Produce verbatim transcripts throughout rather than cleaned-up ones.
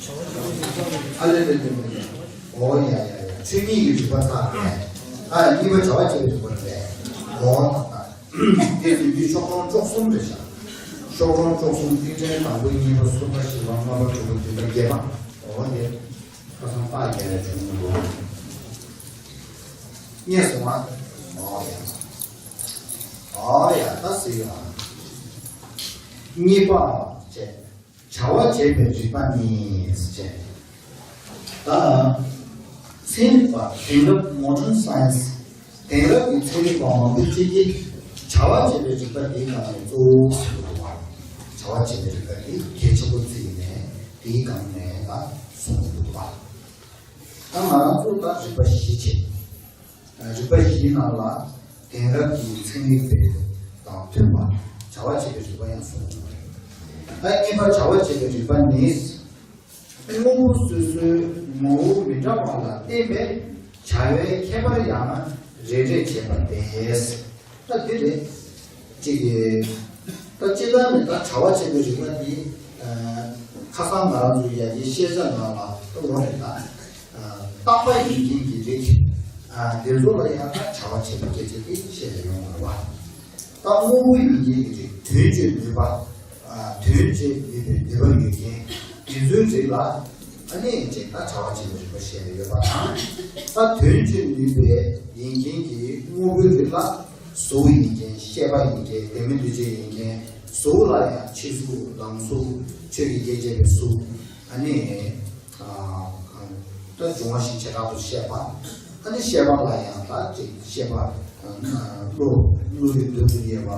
ཨ་ལེ་ལེ་ལེ་ལེ། ཨོ་ཡ་ཡ་ཡ། ཆོས་ཉིད་ཀྱི་རིགས་པ་ཚར་རེད། ཨ་གཉིས་པ་བྱ་བ་བྱེད་པའི་རིགས་པ་རེད། ཨོ་ད་ད། དེ་ཟིན་དུས་ཕྱོགས་སྐྱོང་བཅུ་གསུམ་རེད་ཤག་ཕྱོགས་སྐྱོང་བཅུ་གསུམ། ཏིང་ཕྲན་དང་པོ། གཉིས་པ། གསུམ་པ། བཞི་པ། ལྔ་པ། དྲུག་པ། བདུན་པ། བརྒྱད་པ། ཨོ་དེ་ཁ་སང་རྟགས་བརྒྱད་ལས་བྱུང་འདུག་རྙེད་སོང་ང་། ཨོ་ཡ། ཨོ་ཡ། ད་ཟེར་ཡ། གཉིས་པ་བྱས། བྱ་བ་བྱེད་པའི་རིགས་པ་ནི་ཟེར་བྱས། ད་ཚན་རིག་པ། དེང་རབས་modern science། དེང་རབས་ཀྱི་ཚན་རིག་པ་མང་པོ་གཅིག་གིས་བྱ་བ་བྱེད་པའི་རིགས་པ་འདིའི་ནང་ནས་གཙོ་བོ་གསུངས་འདུག་པ། བྱ་བ་བྱེད་པའི་རིགས་པ་འདི་གལ་ཆེན་པོ་བརྩིས་ནས་དེའི་སྒང་ནས་ད་གསུངས་འདུག་པ། ད་ང་རང་ཚོ་ད་རིགས་པ་བཞི་བྱས། རིགས་པ་བཞིའི་ནང་ལ་དེང་རབས་ཀྱི་ཚན་རིག་པའི་དང་མཐུན་པ་བྱ་བ་བྱེད་པའི་རིགས་པ་ཡང་གསུངས་འདུག་ད་གཉིས་པ་བྱ་བ་བྱེད་པའི་རིགས་པ་ནི། དངོས་པོ་སོ་སོའི་ངོ་བོ་མི་འདྲ་བ་ལ་བརྟེན་པའི་བྱ་བའི་ཁྱད་པར་ཡང་རེ་རེ་བྱེད་པ་སྟེ། ད་འདི་རེད། གཅིག་གིས་ད་སྤྱིར་བཏང་ནས་ད་བྱ་བ་བྱེད་པའི་རིགས་པ་འདི། ཁ་སང་ང་རང་ཚོའི་ཡ་གིའི་ཤེས་བྱ་ནང་ལ་ད་ལོ་རེ་ད། རྟག་པ་ཡིན་མཁན་གྱི་རིགས། དེ་ཚོ་ལ་ཡང་ད་བྱ་བ་བྱེད་པའི་སྐད་ཆ་དེ་བཤད་ཡོང་དགོས་པ། ད་དངོས་པོ་ཡིན་མཁན་གྱི་རིགས། དོན་སྤྱོད་ནུས་པ། དོན་བྱེད་ནུས་པའི་ནུས་པ་ཡོད་མཁན་དེ་ཚོའི་རིགས་ལ་ཨ་ནི་ཅིག་ད་བྱ་བ་བྱེད་པའི་རིགས་པ་བཤད་ཡོད་པ་དང་། ད་དོན་བྱེད་ནུས་པའི་ཡིན་མཁན་གྱི་དངོས་པོའི་རིགས་ལ་གཟུགས་ཡིན་མཁན། ཤེས་པ་ཡིན་མཁན། ལྡན་མིན་འདུས་བྱས་ཡིན་མཁན། གཟུགས་ལ་ཡང་ཕྱི་གཟུགས། ནང་གཟུགས། ཆོས་ཀྱི་དབྱེ་འབྱེད་པའི་གཟུགས། ཨ་ནི། ད་འབྱུང་བ་བཞི་བྱེ་བྲག་ཏུ་བཤད་པ། ཨ་ནི་ཤེས་པ་ལ་ཡང་ད་ཅིག་ཤེས་པ། བློ། བློ་ཡི་དོན་དུ་དབྱེ་བ།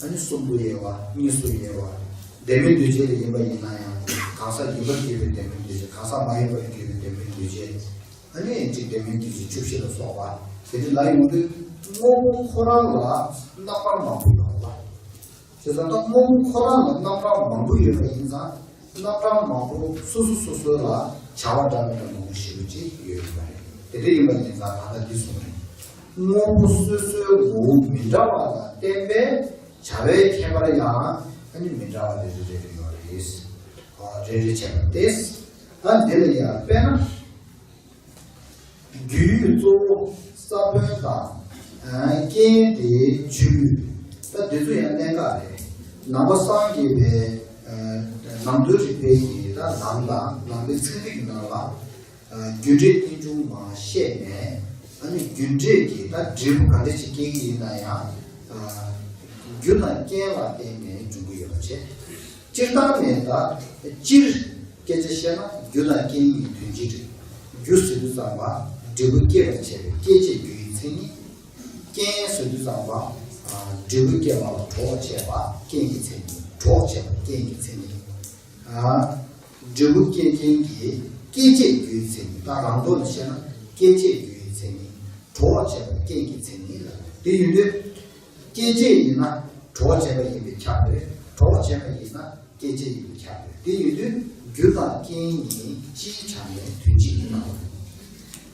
ཨ་ནི་གསུམ་དུ་དབྱེ་བ། གཉིས་སུ་དབྱེ་བ། ལྡན་མིན་འདུས་བྱས་ལ་ཡིན་པ་ཡིན་ན་ཡང་། གང་ཟག་ཡིན་པར་གྱུར་པའི་ལྡན་མིན་འདུས་བྱས། གང་ཟག་མ་ཡིན་པར་གྱུར་པའི་ལྡན་མིན་འདུས་བྱས། ཨ་ནི་ཅིག་ལྡན་མིན་འདུས་བྱས་བཅུ་བཞི་ལ་སོགས་པ་དེ་འདྲ་ལ་ཡོང་དུས། དངོས་པོ་ཁོ་རང་ལ་རྣམ་པ་མང་པོ་ཡོད་པ། བྱས་ཙང་ད་དངོས་པོ་ཁོ་རང་ལ་རྣམ་གྲངས་མང་པོ་ཡོད་པ་ཡིན་ཙང་། རྣམ་གྲངས་མང་པོ་སོ་སོ་སོ་སོ་ལ་བྱ་བ་འདྲ་མི་འདྲ་མང་པོ་ཞེ་པོ་ཅིག་ཡོད་ཡོད་པ་རེད། དེ་འདྲ་ཡིན་པ་ཡིན་ཙང་ད་ལྟ་འདི་གསུངས་རེད། དངོས་པོ་སོ་སོའི་ངོ་བོ་མི་འདྲ་བ་ལ་བརྟེན་པའི་བྱ་བའི་ཁྱད་པར་ཡང་ཨ་ནི་མི་འདྲ་བ་རེ་རེ་རེ་རེ་ཡོད་རེད། རེ་རེ་བྱས་པ་སྟེ། ད་འདི་ལ་ཡང་དཔེར་ན། རྒྱུའི་གཙོ་བོ་ས་བོན་དང་། རྐྱེན་དེའི་ཆུ་ལུད། ད་འདི་ཚོ་ཡང་གནད་འགག་རེད། ནང་པ་སངས་རྒྱས་པའི་ནང་དོན་རིག་པའི་གི་ད་ནང་དང་ནང་པའི་ཚན་རིག་གི་ནང་ལ། རྒྱུ་འབྲས་རྟེན་འབྱུང་མ་བཤད་ནས། ཨ་ནི་རྒྱུ་འབྲས་ཀྱི་ད་འབྲས་བུ་ག་འདྲ་ཞིག་སྐྱེ་གི་ཡིན་ན་ཡང་། རྒྱུ་དང་རྐྱེན་ལ་བརྟེན་ནས་འབྱུང་གི་ཡོད་པ་བྱས། སྤྱིར་བཏང་ནས་ད་སྤྱིར་སྐད་ཆ་བཤད་ན། རྒྱུ་དང་རྐྱེན་གཉིས་དོན་གཅིག་རེད། རྒྱུ་ཟེར་དུས་ཙམ་པ་འབྲས་བུ་སྐྱེད་པར་བྱེད་པའི་སྐྱེད་བྱེད་རྒྱུ་ཡི་མཚན་ཉིད། རྐྱེན་ཟེར་དུས་ཙམ་པ་འབྲས་བུ་སྐྱེད་པ་ལ་གྲོགས་བྱེད་པ་རྐྱེན་གྱི་མཚན་ཉིད། གྲོགས་བྱེད་པ་རྐྱེན་གྱི་མཚན་ཉིད། འབྲས་བུ་སྐྱེད་མཁན་གྱི་སྐྱེད་བྱེད་རྒྱུ་ཡི་མཚན་ཉིད། ད་རང་དོན་ལ་བཤད་ན་སྐྱེད་བྱེད་རྒྱུ་ཡི་མཚན་ཉིད། གྲོགས་བྱེད་པ་རྐྱེན་གྱི་མཚན་ཉིད་ལ། དེ་ཡིན་དུས། སྐྱེད་བྱེད་ཡིན་ན་གྲོགས་བྱེད་པ་ཡིན་པས་ཁྱབ་པས། གྲོགས་བྱེད་པ་ཡིན་ན་སྐྱེད་བྱེད་ཡིན་པས་ཁྱབ་པས། དེ་ཡིན་དུས་རྒྱུ་དང་རྐྱེན་གཉིས་སྤྱིའི་ཆ་ནས་དོན་གཅིག་ཡིན་ནོ།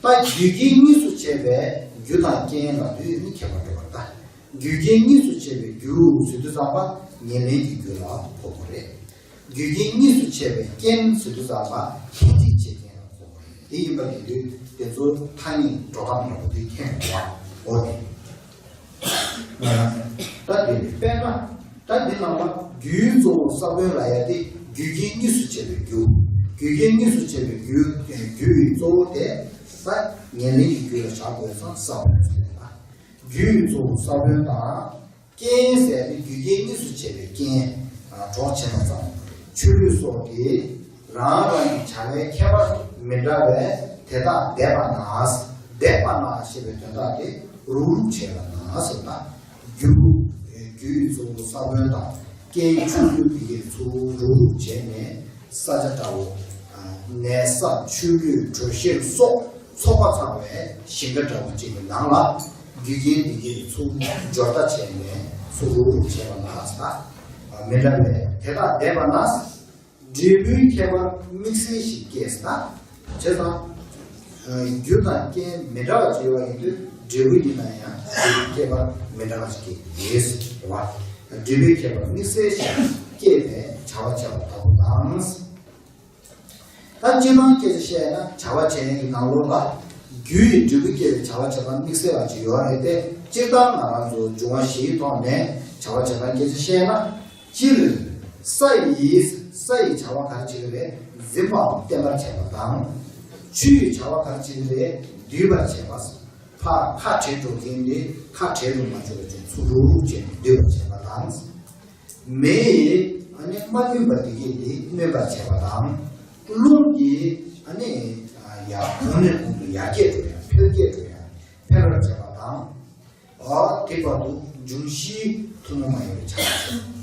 ད་རྒྱུ་རྐྱེན་གཉིས་སུ་ཕྱེ་བའི་རྒྱུ་དང་རྐྱེན་ལ་དུས་ནི་ཁྱད་པར་འགྲོ་བར་ལྟ། རྒྱུ་རྐྱེན་གཉིས་སུ་ཕྱེ་བའི་རྒྱུ་ཟེར་དུས་ཙམ་པ་ཉེར་ལེན་གྱི་རྒྱུ་ལ་གོ་དགོས་རེད། རྒྱུ་རྐྱེན་གཉིས་སུ་ཕྱེ་བའི་རྐྱེན་ཟེར་དུས་ཙམ་པ་ལྷན་ཅིག་བྱེད་རྐྱེན་ལ་གོ་དགོས་རེད། དེ་ཡིན་པ་ཡིན་དུས་དེ་ཚོ་ཐ་སྙད་འགྲོ་སྟངས་འདྲ་པོ་དེ་མཁྱེན་དགོས་པ་འོ་དེ། ད་དེ་དཔེར་ན། ད་འདི་ནང་ལ་རྒྱུའི་གཙོ་བོ་ས་བོན་ལ་ཡ་དེ་རྒྱུ་རྐྱེན་གཉིས་སུ་ཕྱེ་བའི་རྒྱུ། རྒྱུ་རྐྱེན་གཉིས་སུ་ཕྱེ་བའི་རྒྱུ། རྒྱུ་ཡི་གཙོ་བོ་དེ་ས་ཉེར་ལེན་གྱི་རྒྱུ་ལ་བཞག་དགོས་ཙང་ས་བོན་ཟེར་ལ། རྒྱུ་ཡི་གཙོ་བོ་ས་བོན་དང་། རྐྱེན་ཟེར་ཏེ་རྒྱུ་རྐྱེན་གཉིས་སུ་ཕྱེ་བའི་རྐྱེན། གྲོགས་བྱེད་པ་ཙམ། ཆུ་ལུད་སོགས་ཀྱིས་རང་རང་གི་བྱ་བའི་ཁྱད་པར་མི་འདྲ་བས་དེ་དག་འདས་པ་ན། འདས་པ་ན་ཞེས་པའི་དོན་དག་དེ་རུག་རུག་བྱས་པ་ན་ཟེར་ན། རྒྱུ། རྒྱུ་ཡི་གཙོ་བོ་ས་བོན་དང་རྐྱེན་ཆུ་ལུད་འདི་གིས་ཚུར་རུག་རུག་བྱས་ནས། ས་ཆ་འདྲ་བོ། ནས་ས། ཆུ་ལུད། དྲོད་གཤེར་སོགས་ཚོགས་པ་ཚང་བའི་ཞིང་ཁ་འདྲ་བོ་གཅིག་གི་ནང་ལ་རྒྱུ་རྐྱེན་འདི་གས་ཚུར་སྦྱོར་རྟ་བྱས་ནས་ཚུར་རུག་རུག་བྱས་པ་ན་ཟེར། མི་འདྲ་བས་དེ་དག་འདས་པ་ན། འབྲས་བུའི་ཁྱད་པར་དམིགས་བསལ་ཞིག་སྐྱེས་ཟེར། བྱས་ཙང་། རྒྱུ་དང་རྐྱེན་མི་འདྲ་བ་ཅིག་ཡོད་པ་ཡིན་དུས་འབྲས་བུ་ཡིན་ན་ཡང་འབྲས་བུའི་ཁྱད་པར་མི་འདྲ་བ་ཞིག་སྐྱེ་དགོས་ཟེར་བ། འབྲས་བུའི་ཁྱད་པར་དམིགས་བསལ་ཞིག་སྐྱེས་པས་བྱ་བ་བྱ་བ་ལྟ་བུ་དང་། ད་སྤྱིར་བཏང་སྐད་ཆ་བཤད་ན་བྱ་བ་བྱེད་མཁན་གྱི་ནང་ལོགས་ལ་རྒྱུ་ཡི་འབྲས་བུ་སྐྱེ་བའི་བྱ་བ་བྱེད་སྟངས་དམིགས་བསལ་བ་ཅིག་ཡོད་རེད་དེ། སྤྱིར་བཏང་ང་རང་ཚོ་འབྱུང་བ་བཞིའི་ཐོག་ནས་བྱ་བ་བྱེད་སྟངས་སྐད་ཆ་བཤད་ན། སྤྱིར། ས་ཡིས། ས་ཡི་བྱ་བ་ག་རེ་བྱེད་ཀྱི་རེད། འཛིན་པའམ་བརྟན་པར་བྱེད་པ་དང་། ཆུ་ཡི་བྱ་བ་ག་རེ་བྱེད་ཀྱི་རེད། འདུས་པར་བྱེད་པ། ཕར་ཁ་བྲལ་འགྲོ་མཁན་དེ་ཁ་བྲལ་དུ་མ་འཇུག་པ་བྱས་ཚུར་རུབ་བྱས་ནས་འདུས་པར་བྱེད་པ་དང་། མེ་ཡིས་ཨ་ནི་མ་བསྣུན་པ་དེ་གས་དེ་བསྣུན་པར་བྱེད་པ་དང་། རླུང་གིས་ཨ་ནི་ཡར་གོང་ནས་གོང་དུ་ཡར་རྒྱས་འགྲོ་ཡ། འཕེལ་རྒྱས་འགྲོ་ཡ། འཕེལ་བར་བྱེད་པ་དང་། འོ་དེ་བར་དུ་འབྱུང་བཞིའི་ཐུན་མོང་མ་ཡིན་པའི་ཆ་ལ་སོགས།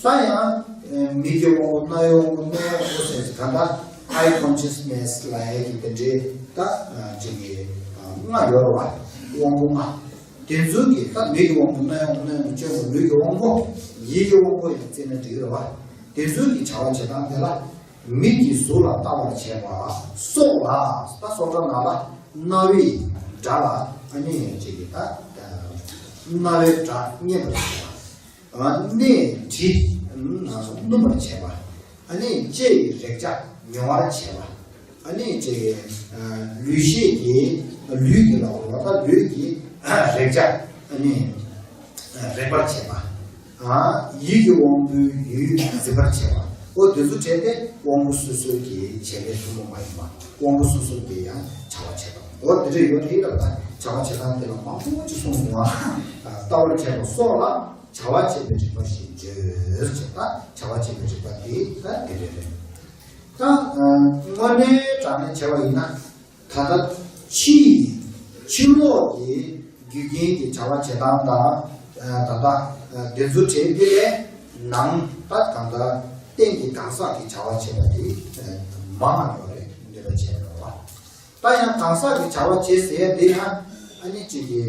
ད་ཡང་མིག་གི་དབང་པོ། རྣ་བའི་དབང་པོ། སྣའི་དབང་པོ་ཟེར་ཚེ་གང་ལྟར་eye consciousness ལབ་ཡ་གི་དེ་འདྲའི་ད་ཅིག་གི་ལྔ་ཡོད་རེད་བ། དབང་པོ་ལྔ། དེ་ཚོ་གི་ད་མིག་གི་དབང་པོ། རྣ་བའི་དབང་པོ། སྣའི་དབང་པོ། ལྕེའི་དབང་པོ། ལུས་ཀྱི་དབང་པོ། ཡིད་ཀྱི་དབང་པོ་ཡང་བརྩིས་ན་འགྲིག་གི་རེད་བ། དེ་ཚོ་གི་བྱ་བ་བྱེད་སྟངས་དེ་ལ། མིག་གིས་གཟུགས་ལ་ལྟ་བར་བྱེད་པ་སོགས་ལ། ད་སོགས་སྒྲ་ནང་ལ་རྣ་བའི་སྒྲ་ལ་ཨ་ནི་ཅིག་གི་ད་རྣ་བའི་སྒྲ་སྙན་པར་བྱེད་པ། སྣས་དྲི་སྣོམ་པར་བྱེད་པ། ཨ་ནི་ལྕེ་ཡིས་རེག་བྱ་མྱོང་བར་བྱེད་པ། ཨ་ནི་ཅིག་གི་ལུས་ཤེས་ཀྱིས་ལུས་ཀྱི་ལ་འོ་ད་ལུས་ཀྱིས་རེག་བྱ་ཨ་ནི་རེག་པར་བྱེད་པ། ཡིད་ཀྱི་དབང་པོས་ཡུལ་འཛིན་པར་བྱེད་པ། འོ་དེ་ཚོ་བྲལ་ཏེ་དབང་པོ་སོ་སོའི་གི་བྱེད་ལས་ཐུན་མོང་མ་ཡིན་པ། དབང་པོ་སོ་སོ་གི་ཡང་བྱ་བ་བྱེད་སྟངས། འོ་དེ་འདྲ་ཡོད་རེད་ལབ་ད། བྱ་བ་བྱེད་སྟངས་དེ་ལ་མང་པོ་ཅིག་གསུངས་འདུག་ཨ། ལྟ་བར་བྱེད་པ་སོགས་ལ་བྱ་བ་བྱེད་པའི་རིགས་པ་ཞེས་བརྗོད་ཅེས། ད་བྱ་བ་བྱེད་པའི་རིགས་པ་དེ་ད་དེ་འདྲ་རེད། ད་དངོས་གནས་དྲང་གནས་བྱས་པ་ཡིན་ན། ད་ལྟ་ཕྱི་ཡི་ཕྱི་ལོགས་ཀྱི་རྒྱུ་རྐྱེན་གྱི་བྱ་བ་བྱེད་སྟངས་དང་། ད་ལྟ་དེ་ཚོ་བྲལ་ཏེ་ནང་ད་གང་ལྟར་རྟེན་གྱི་གང་ཟག་གི་བྱ་བ་བྱེད་པ་དེ་མང་ང་ཡོད་རེད། འདོད་པ་བྱས་པ་རེད་བ། ད་ཡང་གང་ཟག་གི་བྱ་བ་བྱེད་ཟེར་ཡ་དེ་ཡང་ཨ་ནི་གཅིག་གི་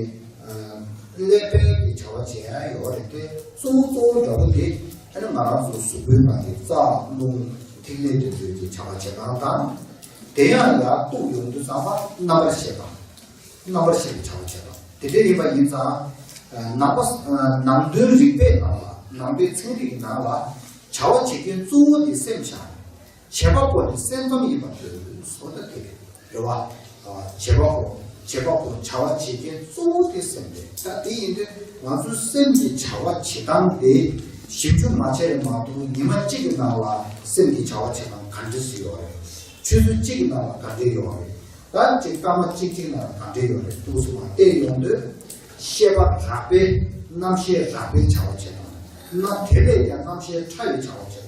ཀླད་པའི་གི་བྱ་བ་བྱེད་ཡ་ཡོད་རེད་དེ། གཙོ་བོ་གཙོ་བོ་འདྲ་པོ་དེ་ཨ་ནི་ང་རང་ཚོ་གཟུགས་པོའི་ནང་གི་རྩ་རླུང་ཐིག་ལེ་དེ་ཚོའི་གི་བྱ་བ་བྱེད་སྟངས་དང་། དེ་ཡང་ཡར་གཏུགས་ཡོང་དུས་ཙམ་པ་རྣམ་པར་ཤེས་པ། རྣམ་པར་ཤེས་པའི་བྱ་བ་བྱེད་སྟངས་དེ་འདྲ་ཡིན་པ་ཡིན་ཙང་། ནང་པ། ནང་དོན་རིག་པའི་ནང་ལ། ནང་པའི་ཚན་རིག་གི་ནང་ལ་བྱ་བ་བྱེད་མཁན་གཙོ་བོ་དེ་སེམས་བཞག་བྱེད་པ་པོ་དེ་སེམས་ཙམ་ཡིན་པར་འདོད། སོ་ད་དེ་རེད་བ། བྱེད་པ་པོ། བྱེད་པ་པོ་བྱ་བ་བྱེད་མཁན་གཙོ་བོ་དེ་སེམས་རེད། ད་དེ་ཡིན་དུས་ང་ཚོའི་སེམས་ཀྱི་བྱ་བ་བྱེད་སྟངས་དེ་ཞིབ་འཇུག་མ་བྱས་མ་གཏོགས། ཉི་མ་གཅིག་གི་ནང་ལ་སེམས་ཀྱི་བྱ་བ་བྱེད་སྟངས་ག་འདྲ་ཞིག་ཡོད་རེད། ཆུ་ཚོད་གཅིག་གི་ནང་ལ་ག་འདྲ་ཡོད་རེད། ད་གཅིག་སྐར་མ་གཅིག་གཅིག་ནང་ལ་ག་འདྲ་ཡོད་རེད། འདུག་སེ་མར་བལྟས་ཡོང་དུས། ཤེས་པ་རགས་པའི། རྣམ་ཤེས་རགས་པའི་བྱ་བ་བྱེད་སྟངས། ན་དེ་ལས་ཀྱང་རྣམ་ཤེས་ཕྲ་བའི་བྱ་བ་བྱེད་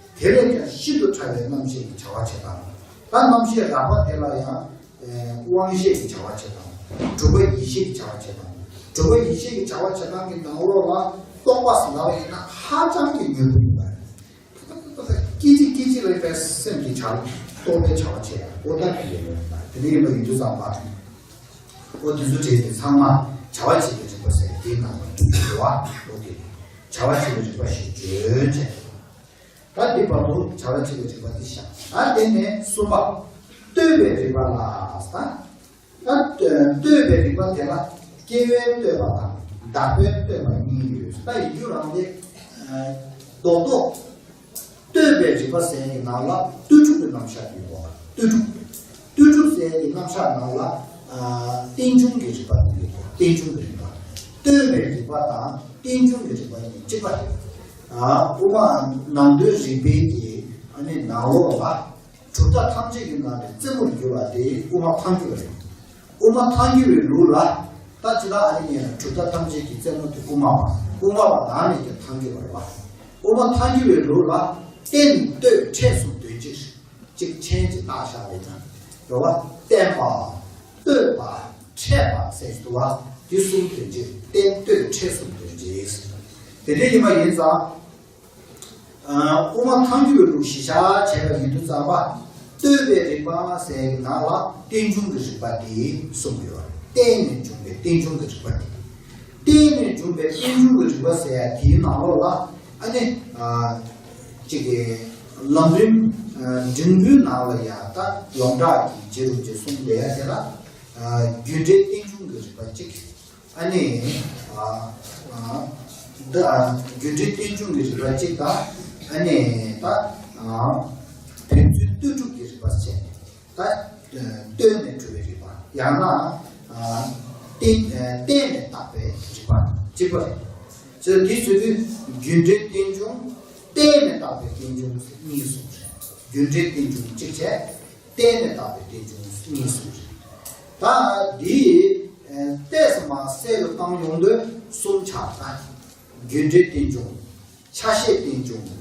སྟངས། དེ་ལས་ཀྱང་ཤིན་ཏུ་ཕྲ་བའི་རྣམ་ཤེས་ཀྱི་བྱ་བ་བྱེད་སྟངས། ད་རྣམ་ཤེས་རགས་པ་དེ་ལ་ཡང་དབང་ཤེས་ཀྱི་བྱ་བ་བྱེད་སྟངས། གྲུབ་པ་ཡིད་ཤེས་ཀྱི་བྱ་བ་བྱེད་སྟངས། གྲུབ་པ་ཡིད་ཤེས་ཀྱི་བྱ་བ་བྱེད་སྟངས་ཀྱི་ནང་ལོགས་ལ་རྟོག་པ་ཟེར་ལབ་པ་ཡིན་ན་ཧ་ཅང་གི་ཉུང་པོ་ཡིན་པ་རེད། སྐད་ཅིག་སྐད་ཅིག་ལ་ཡིན་པའི་སེམས་ཀྱི་བྱ་རྟོག་པའི་བྱ་བ་བྱེད་ཡ་ཨོ་ད་གི་ཡོད་རེད། དེ་འདྲ་ཡིན་པ་ཡིན་དུས་ཙམ་པ། ཨོ་དེ་ཚོ་བྲལ་ཏེ་ཚང་མ་བྱ་བ་བྱེད་པའི་རིག་པ་ཟེར་དེའི་ནང་ལ་འདུས་པ་རེད་བ། ཨོ་དེ་བྱ་བ་བྱེད་པའི་རིག་པ་ཞེས་བརྗོད་བྱས། ད་འདི་བར་དུ་བྱ་བ་བྱེད་པའི་རིག་པ་འདི་བཞག་ད་དེ་ནས་གསུམ་པ། ལྟོས་པའི་རིག་པ་ལ་ཟེར། ད་ལྟོས་པའི་རིག་པ་དེ་ལ་སྐྱེ་བས་ལྟོས་པ་དང་བདག་པས་ལྟོས་པ་གཉིས་ཡོད། ད་ཡིན་རྒྱུ་རང་དེ་རྡོག་རྡོག་ལྟོས་པའི་རིག་པ་ཟེར་ཡག་གི་ནང་ལ་ལྟོས་གྲུབ་ཀྱི་རྣམ་གཞག་ཡོད་པ། ལྟོས་གྲུབ། ལྟོས་གྲུབ་ཟེར་ཡག་གི་རྣམ་གཞག་ནང་ལ་ཨ་རྟེན་འབྱུང་གི་རིག་པ་དེ་ཡོད་པ། རྟེན་འབྱུང་གི་རིག་པ། ལྟོས་པའི་རིག་པ་དང་རྟེན་འབྱུང་གི་རིག་པ་གཉིས་གཅིག་པ་རེད། ཨ་དབུ་མ་ནང་དོན་རིག་པའི་གི་ཨ་ནི་ནང་ལོགས་ལ་གྲུབ་མཐའ་ཐམས་ཅད་ཀྱི་ནང་ནས་རྩེ་མོར་གྱུར་པ་དེ་དབུ་མ་ཐལ་འགྱུར་བ་རེད། དབུ་མ་ཐལ་འགྱུར་བའི་ལུགས་ལ། ད་ཅི་ལྟར་ཨ་ནི་ངས་གྲུབ་མཐའ་ཐམས་ཅད་ཀྱི་རྩེ་མོ་དེ་དབུ་མ་པ། དབུ་མ་པ་ནང་ནས་ཀྱང་ཐལ་འགྱུར་བ་རེད་བ། དབུ་མ་ཐལ་འགྱུར་བའི་ལུགས་ལ་རྟེན་ལྟོས་ཕྲད་གསུམ་དོན་གཅིག་གཅིག་ཕྲད་ཅིག་བཏགས་བཞག་པའི་ཙང་རེད་བ། བརྟེན་པ། ལྟོས་པ། ཕྲད་པ་ཟེར་གྱི་འདུག་བ། དེ་གསུམ་དོན་གཅིག་རྟེན་ལྟོས་ཕྲད་གསུམ་དོན་གཅིག་དེ་འདྲ་ཡིན་པ་ཡིན་ཙང་། དབུ་མ་ཐལ་འགྱུར་བའི་ལུགས་གཞི་བཞག་བྱས་པ་ཡིན་དུས་ཙམ་པ། ལྟོས་པའི་རིག་པ་ཟེར་ཡག་གི་ནང་ལ་རྟེན་འབྱུང་གི་རིག་པ་དེ་གསུངས་ཡོད་རེད། བརྟེན་ནས་བྱུང་བའི་རྟེན་འབྱུང་གི་རིག་པ་དེ། བརྟེན་ནས་བྱུང་བའི་རྟེན་འབྱུང་གི་རིག་པ་ཟེར་ཡག་དེའི་ནང་ལོགས་ལ་ཨ་ནི་གཅིག་གི་ལམ་རིམ་འབྲིང་པོའི་ནང་ལ་ཡང་ད་ཡོངས་གྲགས་ཀྱི་རྗེ་རིན་པོ་ཆེས་གསུངས་བསྡད་ཡག་དེ་ལ་རྒྱུ་འབྲས་རྟེན་འབྱུང་གི་རིག་པ་གཅིག་ཨ་ནི། ཨ། ཨ། འདི་ཨ། རྒྱུ་འབྲས་རྟེན་འབྱུང་གི་རིག་པ་གཅིག་དང་། ཨ་ནི། ད། ཨ། ཕན་ཚུན་ལྟོས་གྲུབ་ཀྱི་རིག་པ་ ད་ལྟོས་ནས་གྲུབ་པའི་རིགས་པ། ཡང་ན་བརྟེན་བརྟེན་ནས་བཏགས་པའི་རིགས་པ་གཅིག་པ་རེད། ཟེར་འདི་ཟེར་དུས་རྒྱུ་འབྲས་རྟེན་འབྱུང་། བརྟེན་ནས་བཏགས་པའི་རྟེན་འབྱུང་གཉིས་གསུངས་རེད། རྒྱུ་འབྲས་རྟེན་འབྱུང་གཅིག་བྱས། བརྟེན་ནས་བཏགས་པའི་རྟེན་འབྱུང་གཉིས་གསུངས་རེད། ད་འདི་ཏོག་ཙམ་གསལ་རུ་བཏང་ཡོང་དུས་གསུམ་ཆགས་ན། རྒྱུ་འབྲས་རྟེན་འབྱུང་། ཆ་ཤས་རྟེན་འབྱུང་།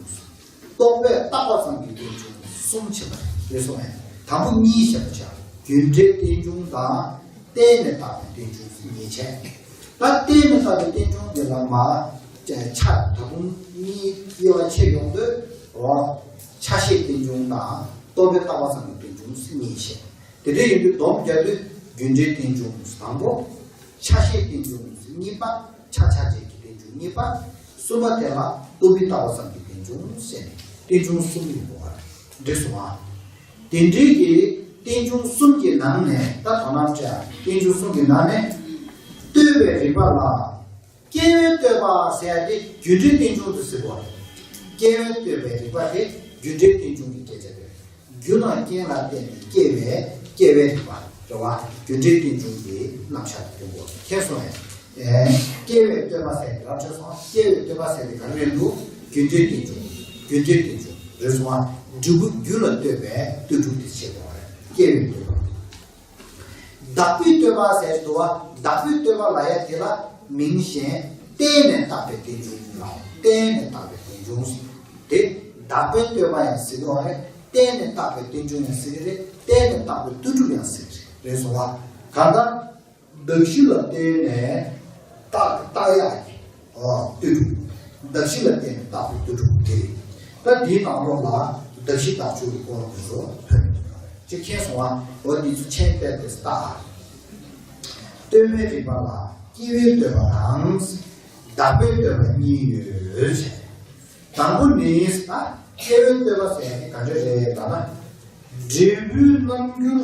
རྟོག་པས་བཏགས་པ་ཙམ་གྱི་རྟེན་འབྱུང་གསུམ་བྱེད་པ་རེད་གསུངས་ཡང་དང་པོ་གཉིས་བཤད་པ་བྱ། རྒྱུ་འབྲས་རྟེན་འབྱུང་དང་བརྟེན་ནས་བཏགས་པའི་རྟེན་འབྱུང་གཉིས་བྱས། ད་བརྟེན་ནས་བཏགས་པའི་རྟེན་འབྱུང་འདི་ལ་མ་ཆ་ད་དུང་གཉིས་དབྱེ་བ་ཕྱེ་ཡོང་དུས་འོ་ཆ་ཤས་རྟེན་འབྱུང་དང་རྟོག་པས་བཏགས་པ་ཙམ་གྱི་རྟེན་འབྱུང་གཉིས་བཤད། དེ་འདྲ་ཡིན་དུས་སྡོམ་རྒྱག་དུས་རྒྱུ་འབྲས་རྟེན་འབྱུང་དང་པོ། ཆ་ཤས་རྟེན་འབྱུང་གཉིས་པ། ཆ་ཆ་བྱད་ཀྱི་རྟེན་འབྱུང་གཉིས་པ། གསུམ་པ་དེ་ལ་རྟོག་པས་བཏགས་པ་ཙམ་གྱི་རྟེན་འབྱུང་ཟེར་ནས་རྟེན་འབྱུང་གསུམ་ཡོད་པ་འགྲིག་སོང་ཨ། དེ་འདྲའི་གི་རྟེན་འབྱུང་གསུམ་གྱི་ནང་ནས་ད་དོ་སྣང་བྱ། རྟེན་འབྱུང་གསུམ་གྱི་ནང་ནས་ལྟོས་པའི་རིགས་པ་ལ། སྐྱེ་བས་ལྟོས་པ་ཟེར་ཡ་དེ་རྒྱུ་འབྲས་རྟེན་འབྱུང་དུ་ཟེར་བ་རེད། སྐྱེ་བས་ལྟོས་པའི་རིགས་པ་དེ་རྒྱུ་འབྲས་རྟེན་འབྱུང་གི་སྐད་ཆ་རེད། རྒྱུ་དང་རྐྱེན་ལ་བརྟེན་ནས་སྐྱེ་བའི་སྐྱེ་བའི་རིགས་པ་རེད་བ། རྒྱུ་འབྲས་རྟེན་འབྱུང་གི་རྣམ་གཞག་གི་སྐོར་མཁྱེན་སོང་ངས། སྐྱེ་བས་ལྟོས་པ་ཟེར་དེ་ར་འཕྲོད་སོང་། སྐྱེ་བས་ལྟོས་པ་ཟེར་དེ་ག་རེ་རེད་འདུག་རྒྱུ་འབྲས་རྟེན་འབྱུང་། རྒྱུ་འབྲས་རྟེན་འབྱུང་རེད་སོང་བ། འབྲས་བུ་རྒྱུ་ལ་ལྟོས་པས་ལྟོས་གྲུབ་དེ་བྱེད་དགོས་པ་རེད། སྐྱེ་བས་ལྟོས་པ། བདག་པོས་ལྟོས་པ་ཟེར་འདུག་བ། བདག་པོས་ལྟོས་པ་ལ་ཡ་དེ་ལ་མིང་གཞན་བརྟེན་ནས་བཏགས་པའི་རྟེན་འབྱུང་ལ་བརྟེན་ནས་བཏགས་པའི་རྟེན་འབྱུང་ཟེར། དེ་བདག་པོས་ལྟོས་པ་ཡང་ཟེར་གྱི་ཡོད་རེད། བརྟེན་ནས་བཏགས་པའི་རྟེན་འབྱུང་ཡང་ཟེར་གྱི་རེད། བརྟེན་ནས་བཏགས་པའི་ལྟོས་གྲུབ་ཡང་ཟེར་གྱི་རེད། རེད་སོང་བ། གང་ལྟར། གདགས་གཞི་ལ་བརྟེན་ནས་བཏགས་བཏགས་ཡག་གི་ཨོ་ལྟོས་གྲུབ། གདགས་གཞི་ལ་བརྟེན་ནས་བཏགས་པའི་ལྟོས་གྲུབ་དེ་རེད། ད་འདིའི་ནང་ལོགས་ལ་གདགས་གཞི་བཏགས་ཆོས་ཀྱི་སྐོར་དེ་ཚོ་ཐོན་ཡོད་རེད། ཅིག་མཁྱེན་སོང་ཨ། འོ་འདི་ཚོ་མཆན་སྤེལ་ཏེ་ལྟ་ཨ། ལྟོས་མེད་རིགས་པ་ལ་སྐྱེ་བས་ལྟོས་པ་དང་། བདག་པས་ལྟོས་པ་གཉིས་ཡོད་ཅེས། དང་པོ་ནི་ད་སྐྱེ་བས་ལྟོས་པ་ཟེར་ཡ་དེ་ག་འདྲ་རེད་ལབ་ན། འབྲས་བུའི་རྣམ་འགྱུར་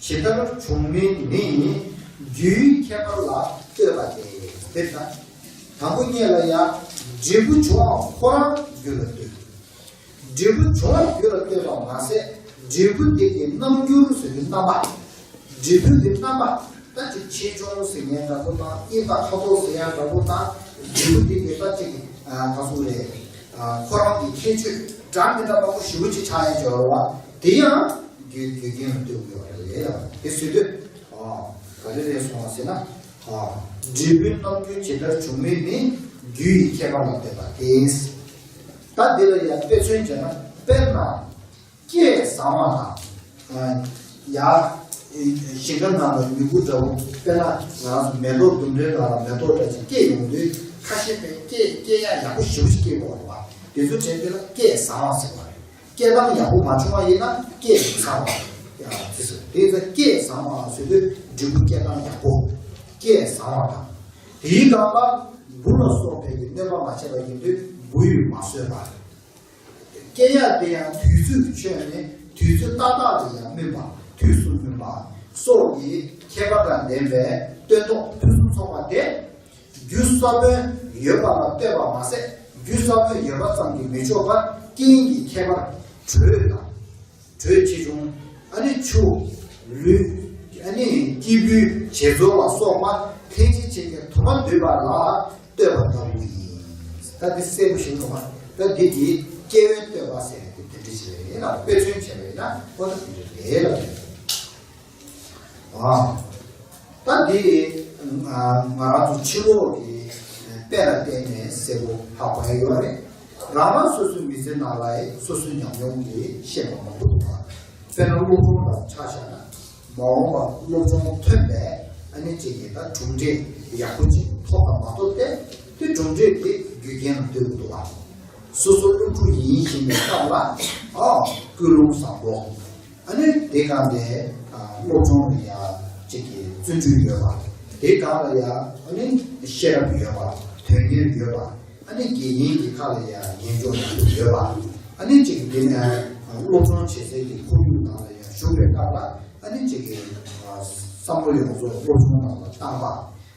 ཇི་ལྟར་བྱུང་མིན་ནི་རྒྱུའི་ཁྱད་པར་ལ་ལྟོས་པ་སྟེ། དེ་ལྟ། དང་པོ་ཉིད་ལ་ཡང་འབྲས་བུ་བྱུང་བ་ཁོ་རང་རྒྱུ་ལ་ལྟོས། འབྲས་བུ་བྱུང་བ་རྒྱུ་ལ་ལྟོས་པ་མ་ཟད་འབྲས་བུ་དེ་གི་རྣམ་འགྱུར་ཟེར་གྱི་རྣམ་པ། འབྲས་བུ་དེ་རྣམ་པ་ད་ཅིག་ཆེ་ཆུང་ཟེར་ཡ་འདྲ་པོ་དང་དབྱིབས་དང་ཁ་དོག་ཟེར་ཡ་འདྲ་པོ་དང་འབྲས་བུ་དེ་གི་ད་ཅིག་ག་ཟེར་རེད། ཁོ་རང་གི་ཁྱད་ཆོས་འདྲ་མི་འདྲ་མང་པོ་ཞེ་པོ་ཅིག་ཆགས་ཡ་ཅིག་ཡོད་རེད་བ། དེ་ཡང་རྒྱུ་རྒྱུ་རྐྱེན་ལ་ལྟོས་དགོས་པ་རེད་ལ། དེ་ཟེར་དུས་ག་རེ་རེད་སོང་བ་ཟེར་ན། འབྲས་བུའི་རྣམ་འགྱུར་ཇི་ལྟར་བྱུང་མིན་ནི་རྒྱུ་ཡི་ཁྱད་པར་ལ་ལྟོས་པ་སྟེ། ད་འདི་ལ་ཡང་དཔེ་མཚོན་བྱས་ན་དཔེར་ན། སྐད་བཟང་བ་དང་། ཡ། ཞིང་ཁ་ནང་ལ་མྱུ་གུ་འདྲ་བོ་དཔེར་ན་ང་རང་ཚོ་མེ་ཏོག་ལྡུམ་རའི་ནང་ལ་མེ་ཏོག་འདྲ་ཅིག་སྐྱེས་ཡོང་དུས་ཁ་ཤས་པས་སྐད་སྐད་ཡག་ཡག་པོ་ཞེ་པོ་ཞིག་སྐྱེས་པ་རེད་བ། དེ་ཚོ་བྱས་དེ་ལ་སྐད་བཟང་བ་ཟེར་བ་རེད། སྐད་གདངས་ཡག་པོ་མ་བྱུང་བ་ཡིན་ན་སྐད་མི་བཟང་བ་རེད། ཡ་དེ་ཚོ་དེ་ཚོ་སྐད་བཟང་བ་ཟེར་དུས་འབྲས་བུ་སྐད་གདངས་ཡག་པོ། སྐད་བཟང་བ་དང་། དེའི་སྒང་ལ་འབུ་ལ་སོགས་པའི་གནོད་པ་མ་བྱས་པ་ཡིན་དུས་འབུ་ཡིས་མ་གསོད་པ་རེད། སྐྱེ་ཡག་དེ་ཡང་དུས་ཚོད་ཀྱིས་ཆོད་ནས་དུས་ཚོད་ཏག་ཏག་ལ་ཡང་སྨིན་པ། དུས་སུ་སྨིན་པ་སོགས་ཀྱི་ཁྱད་པར་དང་ལྡན་པའི་སྟོན་ཐོག་ཕུན་སུམ་ཚོགས་པ་དེ། རྒྱུ་ས་བོན་ཡོད་པ་ལ་ལྟོས་པ་མ་ཟད་རྒྱུ་ས་བོན་ཡོད་པ་ཙམ་གྱིས་མི་ཆོག་པར་རྐྱེན་གྱི་ཁྱད་པར་དྲོད་དང་། དྲོད་ཆེ་ཆུང་། ཨ་ནི་ཆུ། ལུད། ཨ་ནི་སྐྱེས་བུའི་བྱེད་རྫོགས་ལ་སོགས་པ་ལྷན་ཅིག་ཅན་གྱི་དུ་མ་འདུས་པ་ལ་ལྟོས་པ་ལྟ་བུ་ཡིན། ད་འདི་གསལ་པོ་ཞིག་འདུག་ག་ད་འདི་གི་སྐྱེ་བས་ལྟོས་པ་ཟེར་ཏེ་དེ་འདྲ་ཞིག་རེད་ལ། དཔེ་མཚོན་བྱས་པས་ན་ཁོ་ད་དེ་འདྲ་རེད་ལ། ཨ། ད་འདི་ང་རང་ཚོ་ཕྱི་ལོགས་ཀྱི་དཔེ་ལ་བརྟེན་ནས་གསལ་པོ་ཧ་གོ་ཡ་ཡོད་རེད། རང་རང་སོ་སོའི་མི་ཚེ་ནང་ལ་སོ་སོའི་ཉམས་མྱོང་གིས་ཤེས་པ་མང་པོ་འདུག་ག་དཔེར་ན་སློབ་སྦྱོང་ལ་ཆ་བཞག་ན། མ་འོངས་པར་སློབ་སྦྱོང་ཐོན་པའི་ཨ་ནི་གཅིག་གིས་ད་གྲུབ་འབྲས་ཡག་པོ་ཅིག་ཐོབ་དང་མ་ཐོབ་དེ་དེ་གྲུབ་འབྲས་དེ་རྒྱུ་རྐྱེན་ལ་ལྟོས་ཀྱི་འདུག་བ། སོ་སོ་སློབ་ཕྲུག་ཡིན་བཞིན་པའི་སྐབས་ལ་ཨ་ཀུན་སློང་བཟང་པོ། ཨ་ནི་དེ་སྒང་ལ་སློབ་སྦྱོང་ལ་ཡ་གཅིག་གིས་བརྩོན་འགྲུས་ཡོད་པ། དེ་སྒང་ལ་ཡ་ཨ་ནི་ཤེས་རབ་ཡོད་པ། དོན་གཉེར་ཡོད་པ། ཨ་ནི་དགེ་རྒན་གྱི་ཁ་ལ་ཡ་ཉན་འཇོག་ཡག་པོ་ཡོད་པ། ཨ་ནི་གཅིག་གིས་དེ་ནས་སློབ་སྦྱོང་བྱེད་སའི་གི་ཁོར་ཡུག་ནང་ལ་ཡ་ཞུགས་པའི་སྐབས་ལ་ཨ་ནི་གཅིག་གིས་བསམ་བློ་ཡོངས་རྫོགས་སློབ་སྦྱོང་ནང་ལ་བཏང་པ།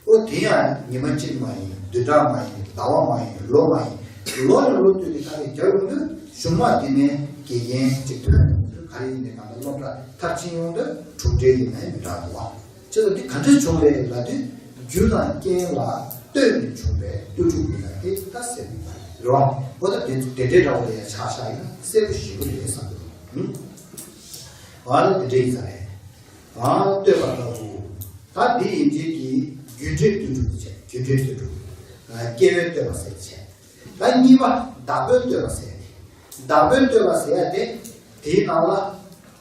ཨོ་དེ་ཡང་ཉི་མ་གཅིག་མ་ཡིན། བདུན་ཕྲག་མ་ཡིན། ཟླ་བ་མ་ཡིན། ལོ་མ་ཡིན། ལོ་ནས་ལོ་བསྟུད་དེ་ཁ་ལས་རྒྱག་ཡོང་དུས་གཞུག་མ་དེ་ནས་དགེ་རྒན་གཅིག་ཐོན་ཡོང་དུས་ ག་རེ་ཡིན་ནའི་གང་ལྟར་སློབ་གྲྭ་མཐར་ཕྱིན་ཡོང་དུས་གྲུབ་འབྲས་ཡིན་ནའི་མི་འདྲ་འདུག་བ། བྱས་ཙང་འདི་ག་འདྲ་བྱུང་རེད་ལབ་དུས་རྒྱུ་དང་རྐྱེན་ལ་ལྟོས་ནས་བྱུང་བའི་ལྟོས་གྲུབ་ཡིན་ན་དེ་ད་གསལ་པོ་ཡིན་པ་རེད་བ། འོ་ད་དེ་དེ་འདྲའི་འདྲ་བོ་ལ་ཡང་ཆ་བཞག་ཡིན་ན་གསལ་པོ་ཞེ་པོ་རེད་བསམ་གྱི་འདུག་ཨ་ལ་དེ་འདྲ་ཡིན་ས་རེད། ཨ་ལྟོས་པ་ལྟ་བུ། ད་འདི་ཡིན་འདྲའི་གི་རྒྱུ་འབྲས་ལྟོས་གྲུབ་ཏུ་བྱས། རྒྱུ་འབྲས་ལྟོས་གྲུབ། སྐྱེ་བོའི་ལྟོས་པ་ཟེར་བྱས། ད་གཉིས་པ་བདག་པོའི་ལྟོས་པ་ཟེར་ཏེ། བདག་པོའི་ལྟོས་པ་ཟེར་ཡ་དེ། དེའི་ནང་ལ།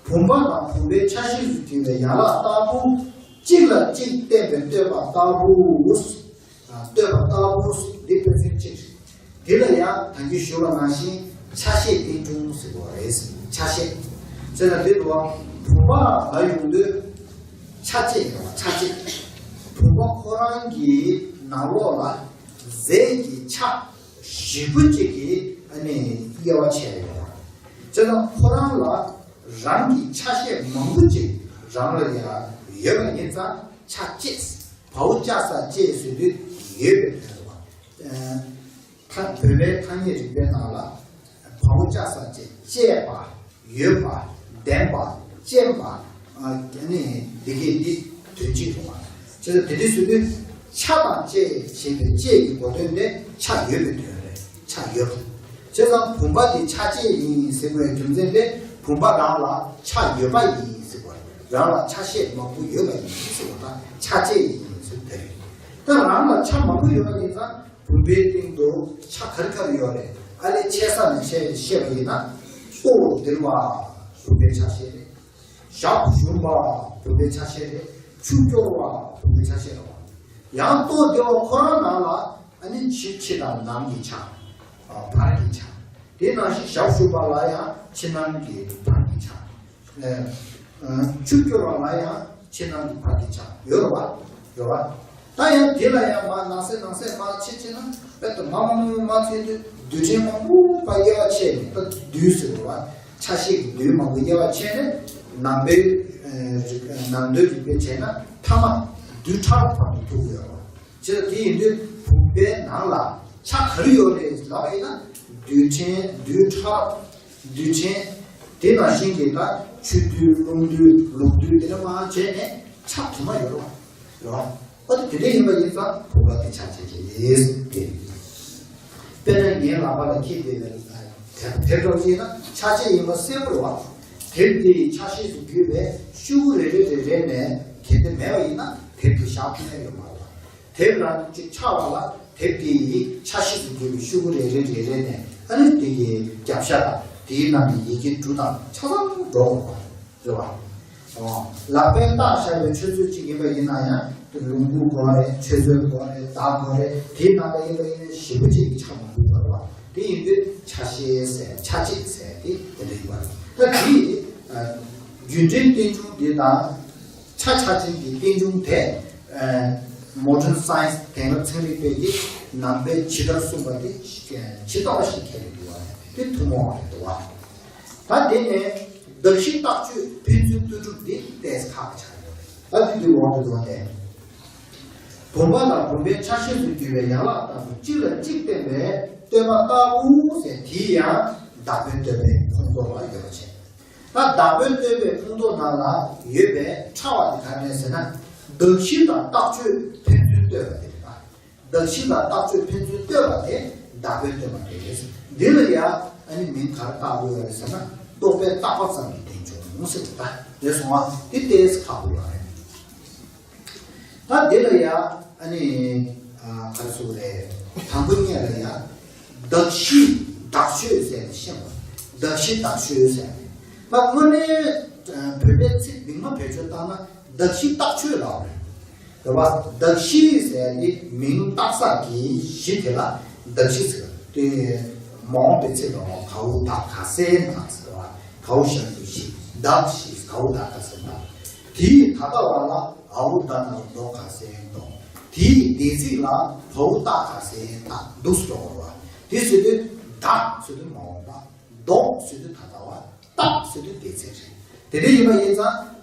བུམ་པ་དང་བུམ་པའི་ཆ་ཤས་སུ་གྱུར་པའི་ཡན་ལག་ལྟ་བུ། གཅིག་ལ་གཅིག་བརྟེན་པའི་ལྟོས་པ་ལྟ་བུ། ལྟོས་པ་ལྟ་བུ་འདི་དཔེ་མཚོན་གཅིག་རེད། འདི་ལ་ཡང་ད་གིན་ཞུས་པ་ནང་བཞིན་ཆ་ཤས་རྟེན་འབྱུང་ཟེར་བ་རེད། ཆ་ཤས། ཟེར་ན་འདི་ལ་བུམ་པ་ལ་ཡོང་དུས་ཆ་བཅས་ཡོད་པ་ཆ་བཅས། བུམ་པ་ཁོ་རང་གི་ནང་ལོགས་ལ་རྫས་ཀྱི་ཆ་ཞིབ་པོ་གཅིག་གིས་ཨ་ནི་དབྱེ་བ་ཕྱེ་ཡོད་པ། བྱས་ཙང་ཁོ་རང་ལ་རང་གི་ཆ་ཤས་མང་པོ་ཅིག་རང་ལ་ཡང་ཡོད་པ་ཡིན་ཙང་ཆ་བཅས། བའོ་ཅ་ས་བཅས་ཟེར་དུས་ཡོད་པའི་དོན་རེད་བ། ཐ་བོད་པའི་ཐ་སྙད་རིག་པའི་ནང་ལ་བའོ་ཅ་ས་བཅས། བཅས་པ། ཡོད་པ། ལྡན་པ། ཅན་པ། ཨ་ནི་འདི་གས་འདི་དོན་གཅིག་རེད་བ། བྱས་ཙང་དེ་འདྲ་ཟེར་དུས་ཆ་དང་བཅས་ཞེས་པའི་བཅས་ཀྱི་གོ་དོན་དེ་ཆ་ཡོད་པའི་དོན་རེད། ཆ་ཡོད་པ། བྱས་ཙང་བུམ་པ་དེ་ཆ་བཅས་ཡིན་ཟེར་བའི་རྒྱུ་མཚན་དེ་བུམ་པ་རང་ལ་ཆ་ཡོད་པ་ཡིན་ཟེར་བ་རེད། རང་ལ་ཆ་ཤས་མང་པོ་ཡོད་པ་ཡིན་ཟེར་བ་དང་ཆ་བཅས་ཡིན་ཟེར་དེ་རེད། ད་རང་ལ་ཆ་མང་པོ་ཡོད་པ་ཡིན་ཙང་བུམ་པའི་སྟེང་དུ་ཆ་ག་རེ་ག་རེ་ཡོད་རེད། ཨ་ལས་ཆེ་ས་ནས་ཆེ་བཤད་པ་ཡིན་ན་གཙོ་བོ་ལྡིར་བ་བུམ་པའི་ཆ་ཤས་རེད། ཞབས་ཞུམ་པ་བུམ་པའི་ཆ་ཤས་རེད། ཆུ་སྐྱོར་བ་བུམ་པའི་ཆ་ཤས་རེད་བ། ཡང་ལྟོ་ལྡིར་བ་ཁོ་རང་ནང་ལ་ཨ་ནི་ཕྱི་ཕྱི་དང་ནང་གི་ཆ། ཨ་བར་གྱི་ཆ། དེ་ནང་བཞིན་ཞབས་ཞུམ་པ་ལ་ཡང་ཕྱི་ནང་གི་བར་གྱི་ཆ། ཨ་ཆུ་སྐྱོར་བ་ལ་ཡང་ཕྱི་ནང་གི་བར་གྱི་ཆ་ཡོད་རེད་བ། རེད་བ། ད་ཡང་དེ་ལ་ཡང་མར་ནང་གསེས་ནང་གསེས་མར་ཕྱེ་ཕྱེ་ན་དཔེ་དེ་མར་མར་མར་མར་ཕྱེ་དུས་རྡུལ་ཕྲན་མང་པོ་ཕར་དབྱེ་བ་ཕྱེ་ནས་ད་རྡུལ་ཟེར་བ་ཆ་ཤས་ཀྱི་རྡུལ་མང་པོ་དབྱེ་བ་ཕྱེ་ནས་ནང་པའི་ཨ་རིག་ནང་དོན་རིག་པས་བྱས་ན་མཐའ་མ་རྡུལ་ཕྲ་རབ་བར་དུ་ཐུག་གི་ཡོད་རེད་བ། བྱས་ཙང་དེ་ཡིན་དུས་བུམ་པའི་ནང་ལ་ཆ་ག་རེ་ཡོད་རེད་ལབ་པ་ཡིན་ན་རྡུལ་ཕྲན་རྡུལ་ཕྲ་རྡུལ་ཕྲན་དེ་ནང་བཞིན་གྱི་ད་ཆུ་རྡུལ་རླུང་རྡུལ་ལུག་རྡུལ་དེ་འདྲ་མང་བྱས་ནས་ཆ་དུ་མ་ཡོད་རེད་བ། རེད་བ། ཨ་ཏི་དེ་འདྲ་ཡིན་པ་ཡིན་ཙང་བུམ་པ་དེ་ཆ་བཅས་ཀྱི་རེད་ཟེར་ཏེ། དཔེར་ན་ངའི་ལག་པ་ལ་ཁྱི་དེ་ལ་དེབ་དེབ་འདྲ་བོ་ཅིག་ཡིན་ན་ཆ་བཅས་ཡིན་པ་གསལ་པོ་རེད་བ། དེབ་དེ་ཡི་ཆ་ཤས་སུ་གྱུར་པའི་ཤོག་གུ་རེ་རེ་རེ་རེ་ནས་གལ་ཏེ་མེད་པ་ཡིན་ན་དེབ་དེ་བཞག་ཐུབ་ཡ་ཡོད་མ་རེད་བ། དེབ་རང་གཅིག་ཆགས་པ་ལ་དེབ་དེ་ཡི་ཆ་ཤས་སུ་གྱུར་པའི་ཤོག་གུ་རེ་རེ་རེ་རེ་ནས་ཨ་ནི་དེ་གི་རྒྱབ་ཤ་དང་དེའི་ནང་གི་ཡི་གེ་འབྲུ་དང་ཆ་ཚང་འགྲོ་དགོས་པ་རེད་བ། ཨོ། ལག་པས་བཏགས་བཞག་པའི་ཆུ་ཚོད་གཅིག་ཡིན་པ་ཡིན་ན་ཡང་དེ་ལུང་ཁུག་དགོས་རེད། ཆུ་ཚོད་དགོས་རེད། ཟླ་དགོས་རེད། དེའི་ནང་ལ་ཡིན་པ་ཡིན་ན་ཞིབ་པོ་གཅིག་གི་ཆ་མང་པོ་དགོས་རེད་བ། དེ་ཡིན་དུས་ཆ་ཤས་ཟེར་ཆ་བཅས་ཟེར་དེ་དེ་འདྲ་ཡིན་པ་རེད། ད་དེ་ཡི་རྒྱུ་འབྲས་རྟེན་འབྱུང་འདི་དང་། ཆ་ཆ་ཅན་གྱི་རྟེན་འབྱུང་དེ། ཨ་modern science དེང་རབས་ཚན་རིག་པས་ཀྱིས་ནང་པའི་ཇི་ལྟར་གསུངས་པ་དེ་ཇི་ལྟ་བ་ཞིག་ཁས་ལེན་འདུག་བ་དེ་ཐུན་མོང་བ་རེད་འདུག་བ། ད་དེ་ནས་གདགས་གཞི་རྟགས་ཆོས་ཕན་ཚུན་ལྟོས་གྲུབ་འདི་ཏོག་ཙམ་ཁག་པོ་ཆགས་ཡོད་རེད། ད་དེ་དུས་འོག་ཏུ་འདུག་བ་དེ། བུམ་པ་དང་བུམ་པའི་ཆ་ཤས་སུ་གྱུར་པའི་ཡན་ལག་ལྟ་བུ་གཅིག་ལ་གཅིག་བརྟེན་པའི་ལྟོས་པ་ལྟ་བུ་ཟེར་དེ་ཡང་བདག་པོའི་ལྟོས་པའི་ཁོངས་གཏོགས་ལ་ཡོད་པ་བྱས། ད་བདག་པོའི་ལྟོས་པའི་ཁོངས་གཏོགས་ནང་ལ་ཡོད་པའི་ཕྲ་བ་དེ་ག་རེ་རེད་ཟེར་ན། གདགས་གཞི་དང་རྟགས་ཆོས་ཕན་ཚུན་ལྟོས་པ་དེ་རེད་པ། གདགས་གཞི་དང་རྟགས་ཆོས་ཕན་ཚུན་ལྟོས་པ་དེ་བདག་པོའི་ལྟོས་པ་དེ་རེད། འདི་ལ་ཡང་ཨ་ནི་མིང་ག་རེ་བཏགས་དགོས་ཡོད་རེད་ཟེར་ན། རྟོག་པས་བཏགས་པ་ཙམ་གྱིས་རྟེན་འབྱུང་ཟེར་བ་ད་རེད་སོང་བ། དེ་ཏོག་ཙམ་ཁག་པོ་ཡོད་རེད། ད་འདི་ལ་ཡ་ཨ་ནི་ཨ་ག་རེ་ཟེར་དགོས་རེད། དང་པོ་ཉིད་ལ་ཡ་གདགས་གཞི་བདག་ཆོས་ཟེར་ནས་ཤེས་པ། གདགས་གཞི་བདག་ཆོས་ཟེར་ནས། ད་དངོས་གནས་བོད་པའི་ཚིག་མིང་མ་བེད་སྤྱོད་བཏང་ན་གདགས་གཞི་བཏགས་ཆོས་ལབ་རེད། རེད་བ། གདགས་གཞི་ཟེར་ནི་མིང་བཏགས་ས་གི་གཞི་དེ་ལ་གདགས་གཞི་ཟེར། དེ་མ་འོངས་པའི་ཚིག་ལ་གའུ་དག་ག་སའི་ནགས་ཟེར་བ། གའུ་ཞབས་ཀྱུ་གཞི། གདགས་གཞི་གའུ་དག་ག་སའི་ནགས། དེའི་ད་ལྟ་བ་ལ་འའུ་ད་ན་རོ་ད་ག་སའི་ད། དེའི་འདས་ཚིག་ལ་བའུ་ད་ག་སའི་ད་འདུག་སེ་འགྲོ་བ་རེད་བ། དེ་ཟེར་དུས་གདགས་ཟེར་དུས་མ་འོངས་པ། གདགས་ཟེར་དུས་ད་ལྟ་བ། བཏགས་ཟེར་དུས་འདས་ཚིག་རེད། དེ་འདྲ་ཡིན་པ་ཡིན་ཙང་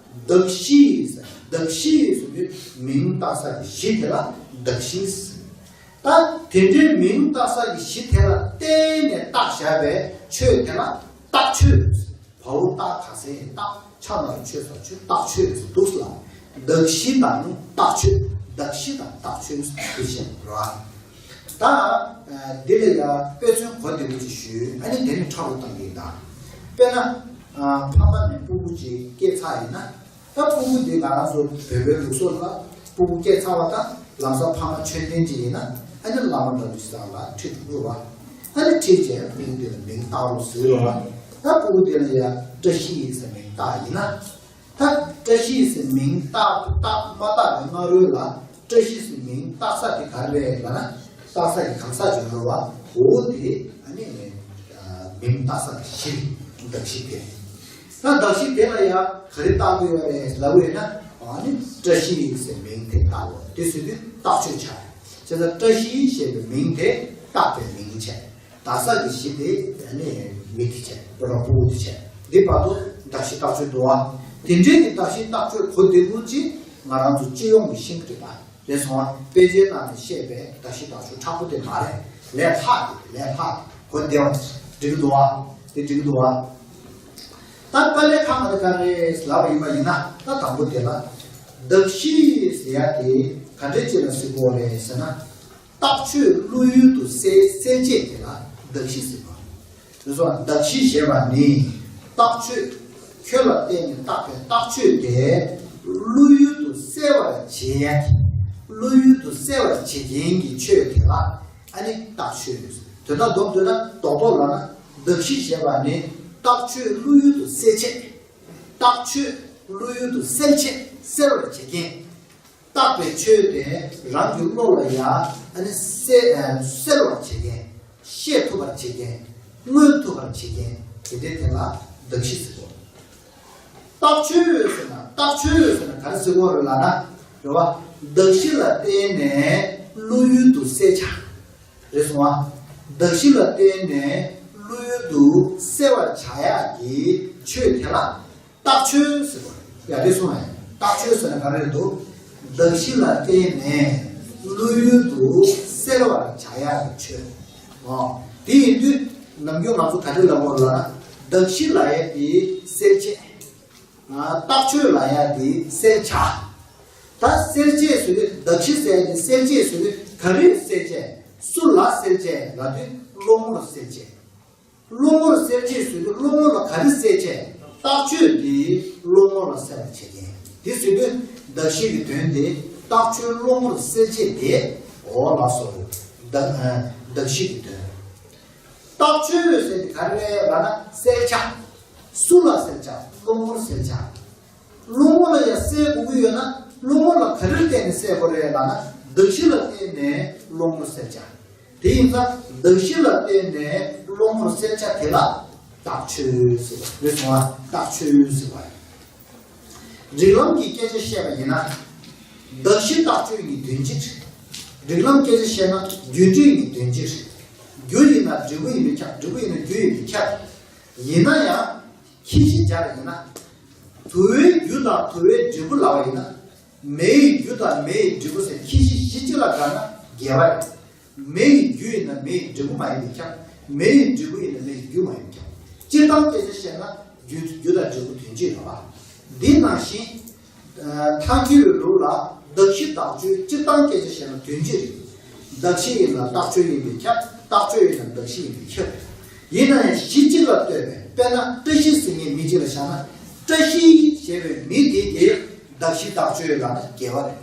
གདགས་གཞི་ཟེར། གདགས་གཞི་ཟེར་དུས་མིང་བཏགས་ས་ཀྱི་གཞི་དེ་ལ་གདགས་གཞི་ཟེར། ད་དེ་འདྲའི་མིང་བཏགས་ས་ཀྱི་གཞི་དེ་ལ་བརྟེན་ནས་བཏགས་བཞག་པའི་ཆོས་དེ་ལ་བཏགས་ཆོས་ཟེར། བའོ་རྟགས་ག་ས་ཡི་རྟགས། ཆ་ན་རོ་ཆོས་ས་ཆོས། རྟགས་ཆོས་སུ་འདུག་ལ། གདགས་གཞི་དང་ནི་རྟགས་ཆོས། གདགས་གཞི་དང་རྟགས་ཆོས་སུ་འདུག་ཞེས་པ་རེད་བ། ད་འདི་ལ་ཡང་དཔེ་མཚོན་གོ་བདེ་པོ་ཅིག་ཞུས། ཨ་ནི་དེ་ནི་ཕྲ་རུ་བཏང་གི་ཡིན་ད། དཔེར་ན། ཕ་མ་ནས་སྤུ་གུ་ཅིག་སྐྱེས་ཚར་ཡིན་ན། ད་སྤུ་གུ་འདི་ང་རང་ཚོ་བོད་པའི་ལུགས་སྲོལ་ལ་སྤུ་གུ་སྐྱེས་ཚར་བ་དང་ལམ་སང་ཕ་མ་ཆོས་ལྡན་ཅིག་ཡིན་ན། ཨ་ནི་བླ་མ་འདྲ་བོ་ཞིག་སང་ལ་ཁྲིད་དུ་འགྲོ་བ། ཨ་ནི་ཁྲིད་བྱས་སྤུ་གུ་འདི་ལ་མིང་བཏགས་རོགས་ཟེར་རོགས་བ། ད་སྤུ་གུ་འདི་ལ་ཡང་བཀྲ་ཤིས་ཟེར་མིང་བཏགས་ཡིན་ན། ད་བཀྲ་ཤིས་ཟེར་མིང་བཏགས་བཏགས་མ་བཏགས་པའི་སྔ་རོལ་ལ། བཀྲ་ཤིས་ཟེར་མིང་བཏགས་ས་དེ་ག་རེ་རེད་ལབ་ན། བཏགས་ས་ཡི་གང་ཟག་ཅིག་ཡོད་རེད་བ། འོ་དེ་ཨ་ནི་མིང་བཏགས་ས་གི་གཞི། གདགས་གཞི་དེ། ད་གདགས་གཞི་དེ་ལ་ཡང་ག་རེ་བཏགས་དགོས་ཡོད་རེད་ལབ་ཡོད་ན། ཨ་ནི་བཀྲ་ཤིས་ཟེར་མིང་དེ་བཏགས་ཡོད། དེ་ཟེར་དུས་རྟགས་ཆོས་ཆགས། བྱས་ཙང་བཀྲ་ཤིས་ཞེས་པའི་མིང་དེ་རྟགས་པའི་མིང་བྱས། གདགས་ས་གི་གཞི་དེ་ཨ་ནི་མི་དེ་བྱས། སྤུ་ར་སྤུ་གུ་དེ་བྱས། འདི་བར་དུ་གདགས་གཞི་རྟགས་ཆོས་འདུག་བ། དེ་འདྲའི་གི་གདགས་གཞི་རྟགས་ཆོས་གོ་བདེ་པོ་ཅིག་ང་རང་ཚོ་སྤྱི་ཡོངས་ཀྱི་ཤེས་ཀྱི་རེད་པ། རེད་སོང་བ། དཔེ་ཆའི་ནང་ནས་བཤད་པའི་གདགས་གཞི་རྟགས་ཆོས་མཁྲེགས་པོ་དེ་མ་རེད། ལས་སླ་དེ་ལས་སླ། གོ་བདེ་བ་འགྲིག་གི་འདུག་བ། དེ་འགྲིག་གི་འདུག་བ། ད་དཀའ་ལས་ཁག་མ་དེ་ག་རེ་ལབ་པ་ཡིན་པ་ཡིན་ན། ད་དང་པོ་དེ་ལ་གདགས་གཞི་ཟེར་ཡ་དེ་ག་འདྲས་ཅིག་ལ་ཟེར་དགོས་རེད་ཟེར་ན། རྟགས་ཆོས་བློ་ཡུལ་དུ་གསལ་གསལ་བྱེད་དེ་ལ་གདགས་གཞི་ཟེར་བ། དེ་ཚོ་གདགས་གཞི་ཞེས་པ་ནི་རྟགས་ཆོས། ཁྱོད་ལ་བརྟེན་ནས་བཏགས་པའི་རྟགས་ཆོས་དེ་བློ་ཡུལ་དུ་གསལ་བར་བྱེད་ཡ། བློ་ཡུལ་དུ་གསལ་བར་བྱེད་མཁན་གྱི་ཆོས་དེ་ལ་ཨ་ནི་རྟགས་ཆོས། དོན་དག་རྡོག་རྡོག་ན་རྡོག་རྡོག་ལབ་ན། གདགས་གཞི་ཞེས་པ་ནི་རྟགས་ཆོས་བློ་ཡུལ་དུ་གསལ་བྱེད། རྟགས་ཆོས་བློ་ཡུལ་དུ་གསལ་བྱེད། གསལ་བར་བྱེད་མཁན། བཏགས་པའི་ཆོས་དེ་རང་གི་བློ་ལ་ཡང་ཨ་ནི་གསལ་ཨ་གསལ་བར་བྱེད་མཁན། ཤེས་ཐུབ་པར་བྱེད་མཁན། མངོན་ཐུབ་པར་བྱེད་མཁན། དེ་འདྲའི་དེ་ལ་གདགས་གཞི་ཟེར་གོ། རྟགས་ཆོས་ཟེར་ན། རྟགས་ཆོས་ཟེར་ན་ག་རེ་ཟེར་གོ་རེད་ལབ་ན། རེད་བ། གདགས་གཞི་ལ་བརྟེན་ནས་བློ་ཡུལ་དུ་གསལ་བྱ། རེད་སོང་ཨ། གདགས་གཞི་ལ་བརྟེན་ནས་བློ་ཡུལ་དུ་གསལ་བར་བྱ་ཡག་གི་ཆོས་དེ་ལ་རྟགས་ཆོས་ཟེར་བ་རེད། ཡ་རེད་སོང་ཨ། རྟགས་ཆོས་ཟེར་ན་ག་རེ་རེད་འདུག་གདགས་གཞི་ལ་བརྟེན་ནས་བློ་ཡུལ་དུ་གསལ་བར་བྱ་ཡག་གི་ཆོས། ཨོ། དེ་ཡིན་དུས་ནམ་རྒྱུན་ང་ཚོ་ག་རེ་ལབ་དགོས་ལབ་ན། གདགས་གཞི་ལབ་ཡག་དེ་གསལ་བྱེད། རྟགས་ཆོས་ལབ་ཡག་དེ་གསལ་བྱ། ད་གསལ་བྱེད་ཟེར་དུས། གདགས་གཞི་ཟེར་ཡག་དེ་གསལ་བྱེད་ཟེར་དུས་ག་རེ་གསལ་བྱེད། སུ་ལ་གསལ་བྱེད་ལབ་དུས་བློ་ངོར་གསལ་བྱེད། བློ་ངོར་གསལ་བྱེད་ཟེར་དུས་བློ་ངོ་ལ་ག་རེ་གསལ་བྱེད། རྟགས་ཆོས་དེ་བློ་ངོ་ལ་གསལ་བར་བྱེད་མཁན། དེ་ཟེར་དུས་གདགས་གཞི་གི་དོན་དེ་རྟགས་ཆོས་བློ་ངོར་གསལ་བྱེད་དེ། འོ་ལགས་སོ། གདགས་གདགས་གཞི་གི་དོན། རྟགས་ཆོས་ཟེར་དེ་ག་རེ་རེད་ལབ་ན་གསལ་བྱ། སུ་ལ་གསལ་བྱ། བློ་ངོར་གསལ་བྱ། བློ་ངོ་ལ་ཡང་གསལ་དགོས་ཀྱི་ཡོད་ན་བློ་ངོ་ལ་ག་རེར་བརྟེན་ནས་གསལ་དགོས་རེད་ལབ་ན་གདགས་གཞི་ལ་བརྟེན་ནས་བློ་ངོར་གསལ་བྱ། དེ་ཡིན་ཙང་གདགས་གཞི་ལ་བརྟེན་ནས་བློ་ངོར་གསལ་བྱ་དེ་ལ་རྟགས་ཆོས་ཟེར་བ་རེད་སོང་ཨ། རྟགས་ཆོས་ཟེར་བ་རེད། རིགས་ལམ་གྱི་སྐད་ཆ་བཤད་པ་ཡིན་ན། གདགས་གཞི་རྟགས་ཆོས་གཉིས་དོན་གཅིག་རེད། རིགས་ལམ་སྐད་ཆ་བཤད་ན་རྒྱུ་འབྲས་གཉིས་དོན་གཅིག་རེད། རྒྱུ་ཡིན་ན་འབྲས་བུ་ཡིན་པས་ཁྱབ། འབྲས་བུ་ཡིན་ན་རྒྱུ་ཡིན་པས་ཁྱབ། ཡིན་ན་ཡང་ཁྱད་གཞི་སྦྱར་ཡིན་ན། དུ་བའི་རྒྱུ་དང་དུ་བའི་འབྲས་བུ་ལབ་པ་ཡིན་ན། མེ་ཡི་རྒྱུ་དང་མེ་ཡི་འབྲས་བུ་ཟེར་ཁྱད་གཞི་གཞི་གཅིག་ལ་སྦྱར་ན་འགལ་བ་རེད། མེ་ཡི་རྒྱུ་ཡིན་ན་མེ་ཡི་འབྲས་བུ་མ་ཡིན་པས་ཁྱབ། མེ་ཡི་འབྲས་བུ་ཡིན་ན་མེ་ཡི་རྒྱུ་མ་ཡིན་པས་ཁྱབ། སྤྱིར་བཏང་སྐད་ཆ་བཤད་ན་རྒྱུ་རྒྱུ་དང་འབྲས་བུ་དོན་གཅིག་རེད་པ། འདི་ནང་བཞིན། ཐལ་འགྱུར་བའི་ལུགས་ལ་གདགས་གཞི་རྟགས་ཆོས་སྤྱིར་བཏང་སྐད་ཆ་བཤད་ན་དོན་གཅིག་རེད། གདགས་གཞི་ཡིན་ན་རྟགས་ཆོས་ཡིན་པས་ཁྱབ། རྟགས་ཆོས་ཡིན་ན་གདགས་གཞི་ཡིན་པས་ཁྱབ། ཡིན་ན་ཡང་གཞི་གཅིག་ལ་ལྟོས་པའི། དཔེར་ན་བཀྲ་ཤིས་ཟེར་མཁན་མི་གཅིག་ལ་བཞག་ན། བཀྲ་ཤིས་ཞེས་པའི་མི་དེ་དེ་གདགས་གཞི་རྟགས་ཆོས་ལབ་ན་འགལ་བ་རེད།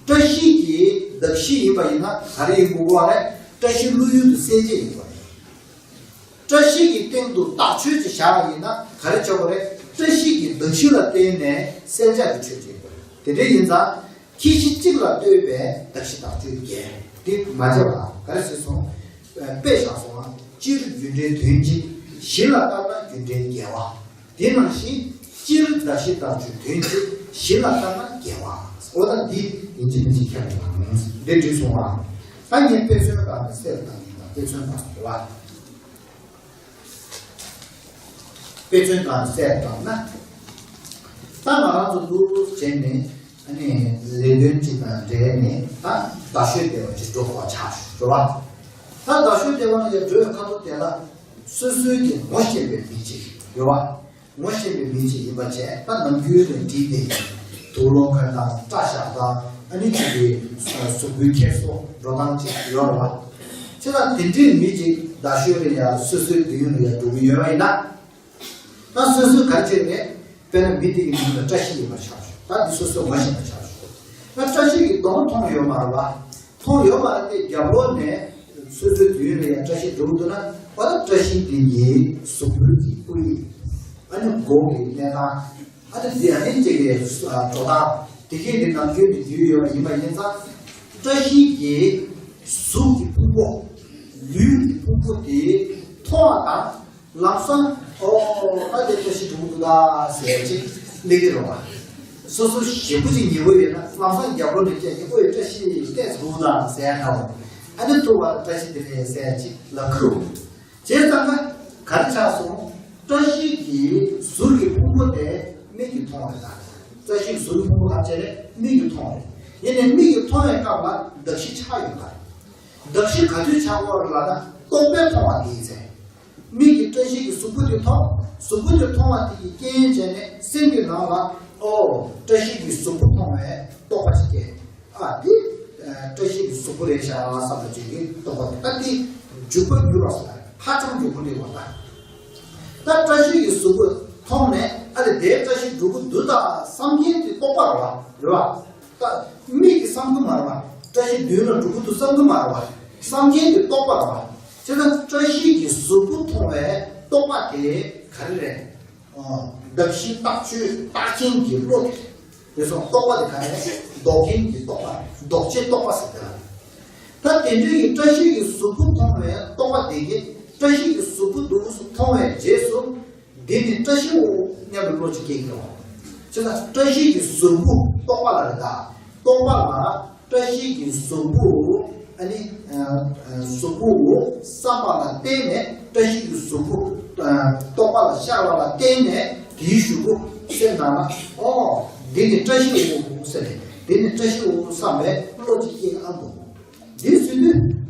བཀྲ་ཤིས་ཀྱི་གདགས་གཞི་ཡིན་པ་ཡིན་ན་ག་རེ་ཡིན་དགོས་པ་རེད། བཀྲ་ཤིས་བློ་ཡུལ་དུ་གསལ་བྱེད་ཡིན་དགོས་རེད། བཀྲ་ཤིས་ཀྱི་སྟེང་དུ་རྟགས་ཆོས་ཅིག་བཞག་པ་ཡིན་ན་ག་རེ་ཆགས་པ་རེད། བཀྲ་ཤིས་ཀྱི་གདགས་གཞི་ལ་བརྟེན་ནས་གསལ་བྱ་གི་ཆོས་ཅིག་ཡིན་པ་རེད། དེ་འདྲ་ཡིན་ཙང་ཁྱད་གཞི་གཅིག་ལ་ལྟོས་པའི་གདགས་གཞི་རྟགས་ཆོས་འགལ། དེ་མ་བྱས་པ་ག་རེ་ཟེར་སོང་། དཔེ་བཞག་སོང་ང་། སྤྱིར་རྒྱུ་འབྲས་དོན་གཅིག་གཞི་ལ་ལྟར་ན་རྒྱུ་འབྲས་འགལ་བ། དེ་ནང་བཞིན་སྤྱིར་གདགས་གཞི་རྟགས་ཆོས་དོན་གཅིག་གཞི་ལ་ལྟར་ན་འགལ་བ། འོ་ད་འདི་ཡིན་གཅིག་མིན་གཅིག་ཁྱབ་པ་དང་འདི་འགྲིག་སོང་ང་། ད་ངས་དཔེ་མཚོན་སྒང་ནས་གསལ་བཏང་ཡིན་ད། དཔེ་མཚོན་སྒང་ནས་རེད་བ། དཔེ་མཚོན་སྒང་ནས་གསལ་བཏང་ན། ད་ང་རང་ཚོ་འདུག་བྱས་ནས་ཨ་ནི་ལས་དོན་གཅིག་དང་འབྲེལ་ནས་ད་རྡ་ཤོད་སྡེ་བ་ཅིག་འགྲོ་དགོས་ཆགས་བྱུང་བ། ད་རྡ་ཤོད་སྡེ་བ་ལ་ཡར་འགྲོ་བའི་ཁ་ཐུག་དེ་ལ་སོ་སོའི་གི་ངོ་ཤེས་པའི་མི་གཅིག་ཡོད་བ། ངོ་ཤེས་པའི་མི་ཅིག་ཡིན་པ་བྱས། ད་ནམ་རྒྱུན་ནས་བྲིས་ཏེ་དུག་སློང་མཁན་དང་སྐྲ་བཞར་དང་ཨ་ནི་ཅིག་གི་གཟུགས་པོའི་འཁྱེར་སོ་འགྲོ་སྟངས་ཅིག་ཡོད་རེད་བ། བྱས་ཙང་དེ་འདྲའི་མི་ཅིག་རྡ་ཤོད་ལ་ཡ་སོ་སོའི་སྡོད་ཡུལ་ལ་ཡ་འགྲོ་གི་ཡོད་པ་ཡིན་ན། ད་སོ་སོའི་ག་རེ་བྱས་ནས་དཔེར་ན་མི་དེ་གི་མིང་ལ་བཀྲ་ཤིས་ཡིན་པར་ཆགས་བྱུང་། ད་འདི་སོ་སོས་ངོ་ཤེས་པར་ཆགས་བྱུང་། ད་བཀྲ་ཤིས་ཀྱི་སྡོང་མཐོང་ཡོད་མ་རེད་བ། མཐོང་ཡོད་མ་རེད་དེ་རྒྱབ་ལོགས་ནས་སོ་སོའི་དུས་ཡུན་ལ་ཡང་བཀྲ་ཤིས་འགྲོ་གི་འདུག་ན། འོ་ད་བཀྲ་ཤིས་དེ་ངའི་གཟུགས་པོའི་གི་སྐུ་ཡིན། ཨ་ནི་མགོ་གི་གནས་སྟངས། ཨ་ནི་འདི་ཨ་ནི་གཅིག་གི་འགྲོ་སྟངས་དེ་གས་འདི་ནམ་རྒྱུན་དུ་དུས་ཡོད་པ་ཡིན་པ་ཡིན་ཙང་། བཀྲ་ཤིས་ཀྱི་གཟུགས་ཀྱི་ཕུང་པོ། ལུས་ཀྱི་ཕུང་པོ་དེ་མཐོང་བ་དང་། ལམ་སང་ཨོ་ད་དེ་བཀྲ་ཤིས་འགྲོ་གི་འདུག་ད་ཟེར་ཅིག་སླེབས་ཀྱི་རེད་བ། སོ་སོ་ཞེ་པོ་ཅིག་ཉེ་པོ་ཡོད་ན་ལམ་སང་རྒྱབ་ལོགས་ནས་སྐད་ཅིག་ཨོ་ཡ་བཀྲ་ཤིས་བལྟས་འདུག་ད་ཟེར་ཡ་འདྲ་བོ། ཨ་ནི་ཐུག་པ་བཀྲ་ཤིས་བདེ་ལེགས་ཟེར་ཅིག་ལབ་ཁུར་བ། བྱས་ཙང་ཀ་ག་རེ་ཆགས་སོང་། བཀྲ་ཤིས་ཀྱི་གཟུགས་ཀྱི་ཕུང་པོ་དེ་མིག་གིས་མཐོང་བ་རེད་ད། བཀྲ་ཤིས་ཀྱི་གཟུགས་ཀྱི་ཕུང་པོ་ག་རེ་བྱས་ནས་མིག་གིས་མཐོང་བ་རེད། ཡིན་ནའི་མིག་གིས་མཐོང་བའི་སྐབས་ལ་གདགས་གཞི་ཆགས་ཡོད་པ་རེད། གདགས་གཞི་ག་དུས་ཆགས་ཀྱི་ཡོད་རེད་ལབ་ན་རྟོག་པས་མཐོང་བ་དེའི་ཚེ། མིག་གིས་བཀྲ་ཤིས་ཀྱི་གཟུགས་པོ་དེ་མཐོང་། གཟུགས་པོ་དེ་མཐོང་བ་དེ་གི་རྐྱེན་བྱས་ནས་སེམས་ཀྱི་ནང་ལ་ཨོ་བཀྲ་ཤིས་ཀྱི་གཟུགས་པོ་མཐོང་བའི་རྟོག་པ་ཅིག་སྐྱེས། ཨ་འདི་བཀྲ་ཤིས་ཀྱི་གཟུགས་པོ་རེད་ཤག་བསམ་པ་ཅིག་གི་རྟོག་པ་དེ། ད་འདི་འཇུག་པ་འགྱུར་བ་ཟེར་ཧ་ཅང་འཇུག་པ་འདི་བ་ད། ད་བཀྲ་ཤིས་ཀྱི་གཟུགས་པོ་མཐོང་ནས་ཨ་ལས་དེའི་བཀྲ་ཤིས་འགྲོ་གི་འདུག་ད་བསམ་མཁན་དེ་རྟོག་པ་རེད་བ། རེད་བ། ད་མིག་གིས་བསམ་གི་མ་རེད་བ། བཀྲ་ཤིས་མདུན་ལ་འགྲོ་གི་འདུག་བསམ་གི་མ་རེད་བ། བསམ་མཁན་དེ་རྟོག་པ་རེད་བ། བྱས་ཙང་བཀྲ་ཤིས་ཀྱི་གཟུགས་པོ་མཐོང་བའི་རྟོག་པ་དེ་ག་རེ་རེད། གདགས་གཞི་བཏགས་ཆོས་བཏགས་མཁན་གྱི་བློ་དེ་རེད། སོང་རྟོག་པ་དེ་ག་རེ་རེད། ལྡོག་མཁན་གྱི་རྟོག་པ་རེད། ལྡོག་བྱེད་རྟོག་པ་ཟེར་དེ་ལ། ད་དེ་འདྲའི་གི་བཀྲ་ཤིས་ཀྱི་གཟུགས་པོ་མཐོང་བའི་རྟོག་པ་དེ་གིས་བཀྲ་ཤིས་ཀྱི་གཟུགས་པོ་འདུག་སེ་མཐོང་བའི་རྗེས་སུ། འདི་ནི་བཀྲ་ཤིས་འོ་སྙམ་པའི་བློ་ཅིག་སྐྱེ་གི་རེད་བ། བྱས་ཙང་བཀྲ་ཤིས་ཀྱི་གཟུགས་པོ་རྟོག་པ་ལ་རེད་ད། རྟོག་པ་ལ་བཀྲ་ཤིས་ཀྱི་གཟུགས་པོ། ཨ་ནི་གཟུགས་པོ་འོ་བསམ་པ་ལ་བརྟེན་ནས་བཀྲ་ཤིས་ཀྱི་གཟུགས་པོ་རྟོག་པ་ལ་ཤར་བ་ལ་བརྟེན་ནས་དེའི་གཞུག་གུ་སེམས་ནང་ལ་ཨོ་འདི་ནི་བཀྲ་ཤིས་འོ་ཟེར་ནས། འདི་ནི་བཀྲ་ཤིས་འོ་བསམ་པའི་བློ་ཅིག་སྐྱེ་གི་ཨ་འདུག་འདི་ཟེར་དུས།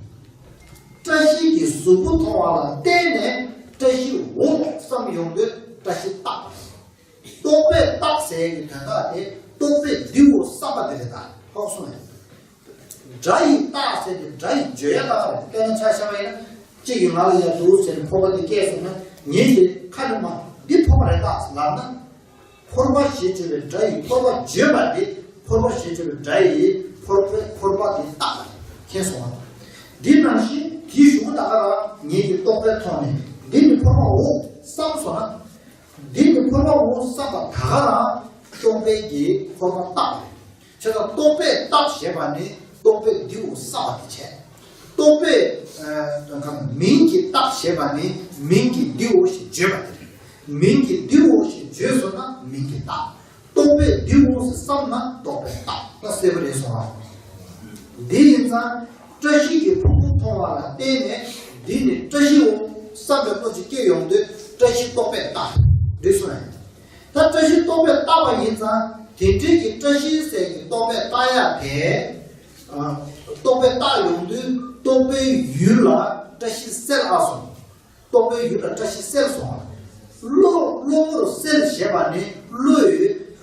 བཀྲ་ཤིས་ཀྱི་གཟུགས་པོ་མཐོང་བ་ལ་བརྟེན་ནས་བཀྲ་ཤིས་འོ་བསམ་ཡོང་དུས་བཀྲ་ཤིས་རྟགས། རྟོག་པས་བཏགས་ཟེར་གྱི་དོན་དག་དེ་རྟོག་པས་འདི་འོ་བསམ་པ་དེ་རེད་ད། ཧོག་སོང་ཡ། སྒྲ་ཡིས་བཏགས་ཟེར་དེ་སྒྲ་ཡིས་བརྗོད་ཡ་ལྟ་བ་རེད། དཔེར་ན་ཆ་བཞག་པ་ཡིན་ན། གཅིག་གིས་ང་ལ་ཡ་འདུག་ཟེར་ནས་ཕོར་པ་དེ་བཀལ་སོང་ན་ངས་དེ་ཁ་ནས་མ་འདི་ཕོར་པ་རེད་ད་ལབ་ན། ཕོར་པ་ཞེས་བརྗོད་པའི་སྒྲ་ཡིས་ཕོར་པ་བརྗོད་པ་དེ་ཕོར་པ་ཞེས་བརྗོད་པའི་སྒྲ་ཡིས་ཕོར་པའི་ཕོར་པ་དེ་བཏགས་པ་མཁྱེན་སོང་བ། འདི་ནང་བཞིན་དེའི་གཞུག་གུ་ད་ག་རང་ངེད་ཀྱི་རྟོག་པས་མཐོང་ནས་འདི་ནི་ཕོར་པའོ་བསམ་སོང་ན། འདི་ནི་ཕོར་པའོ་བསམ་པ་ད་ག་རང་རྟོག་པས་ཀྱི་ཕོར་པ་བཏགས་པ་རེད། བྱས་ཙང་རྟོག་པས་བཏགས་ཞེས་པ་ནི་རྟོག་པས་འདིའོ་བསམ་པ་དེ་བྱས། རྟོག་པས་ཨ་གང་མིང་གིས་བཏགས་ཞེས་པ་ནི་མིང་གིས་འདིའོ་ཞེས་བརྗོད་པ་དེ་རེད། མིང་གིས་འདིའོ་ཞེས་བརྗོད་སོང་ན་མིང་གིས་བཏགས། རྟོག་པས་འདིའོ་ཞེས་བསམ་ན་རྟོག་པས་བཏགས། ད་གསལ་པོ་རེད་སོང་ང་། འདི་ཡིན་ཙང་བཀྲ་ཤིས་ཀྱི་ཕུང་པོ་མཐོང་བ་ལ་བརྟེན་ནས་འདི་ནི་བཀྲ་ཤིས་འོ་བསམ་པའི་བློ་ཅིག་སྐྱེ་ཡོང་དུས་བཀྲ་ཤིས་རྟོག་པས་བཏགས། འགྲིག་སོང་ངས། ད་བཀྲ་ཤིས་རྟོག་པས་བཏགས་པ་ཡིན་ཙང་དེ་འདྲའི་གི་བཀྲ་ཤིས་ཟེར་གྱི་རྟོག་པས་བཏགས་ཡག་དེ། ཨ། རྟོག་པས་བཏགས་ཡོང་དུས་རྟོག་པའི་ཡུལ་ལ་བཀྲ་ཤིས་གསལ་ཨ་སོང་། རྟོག་པའི་ཡུལ་ལ་བཀྲ་ཤིས་གསལ་སོང་བ། བློ་བློ་ངོར་གསལ་ཞེས་པ་ནི་བློས་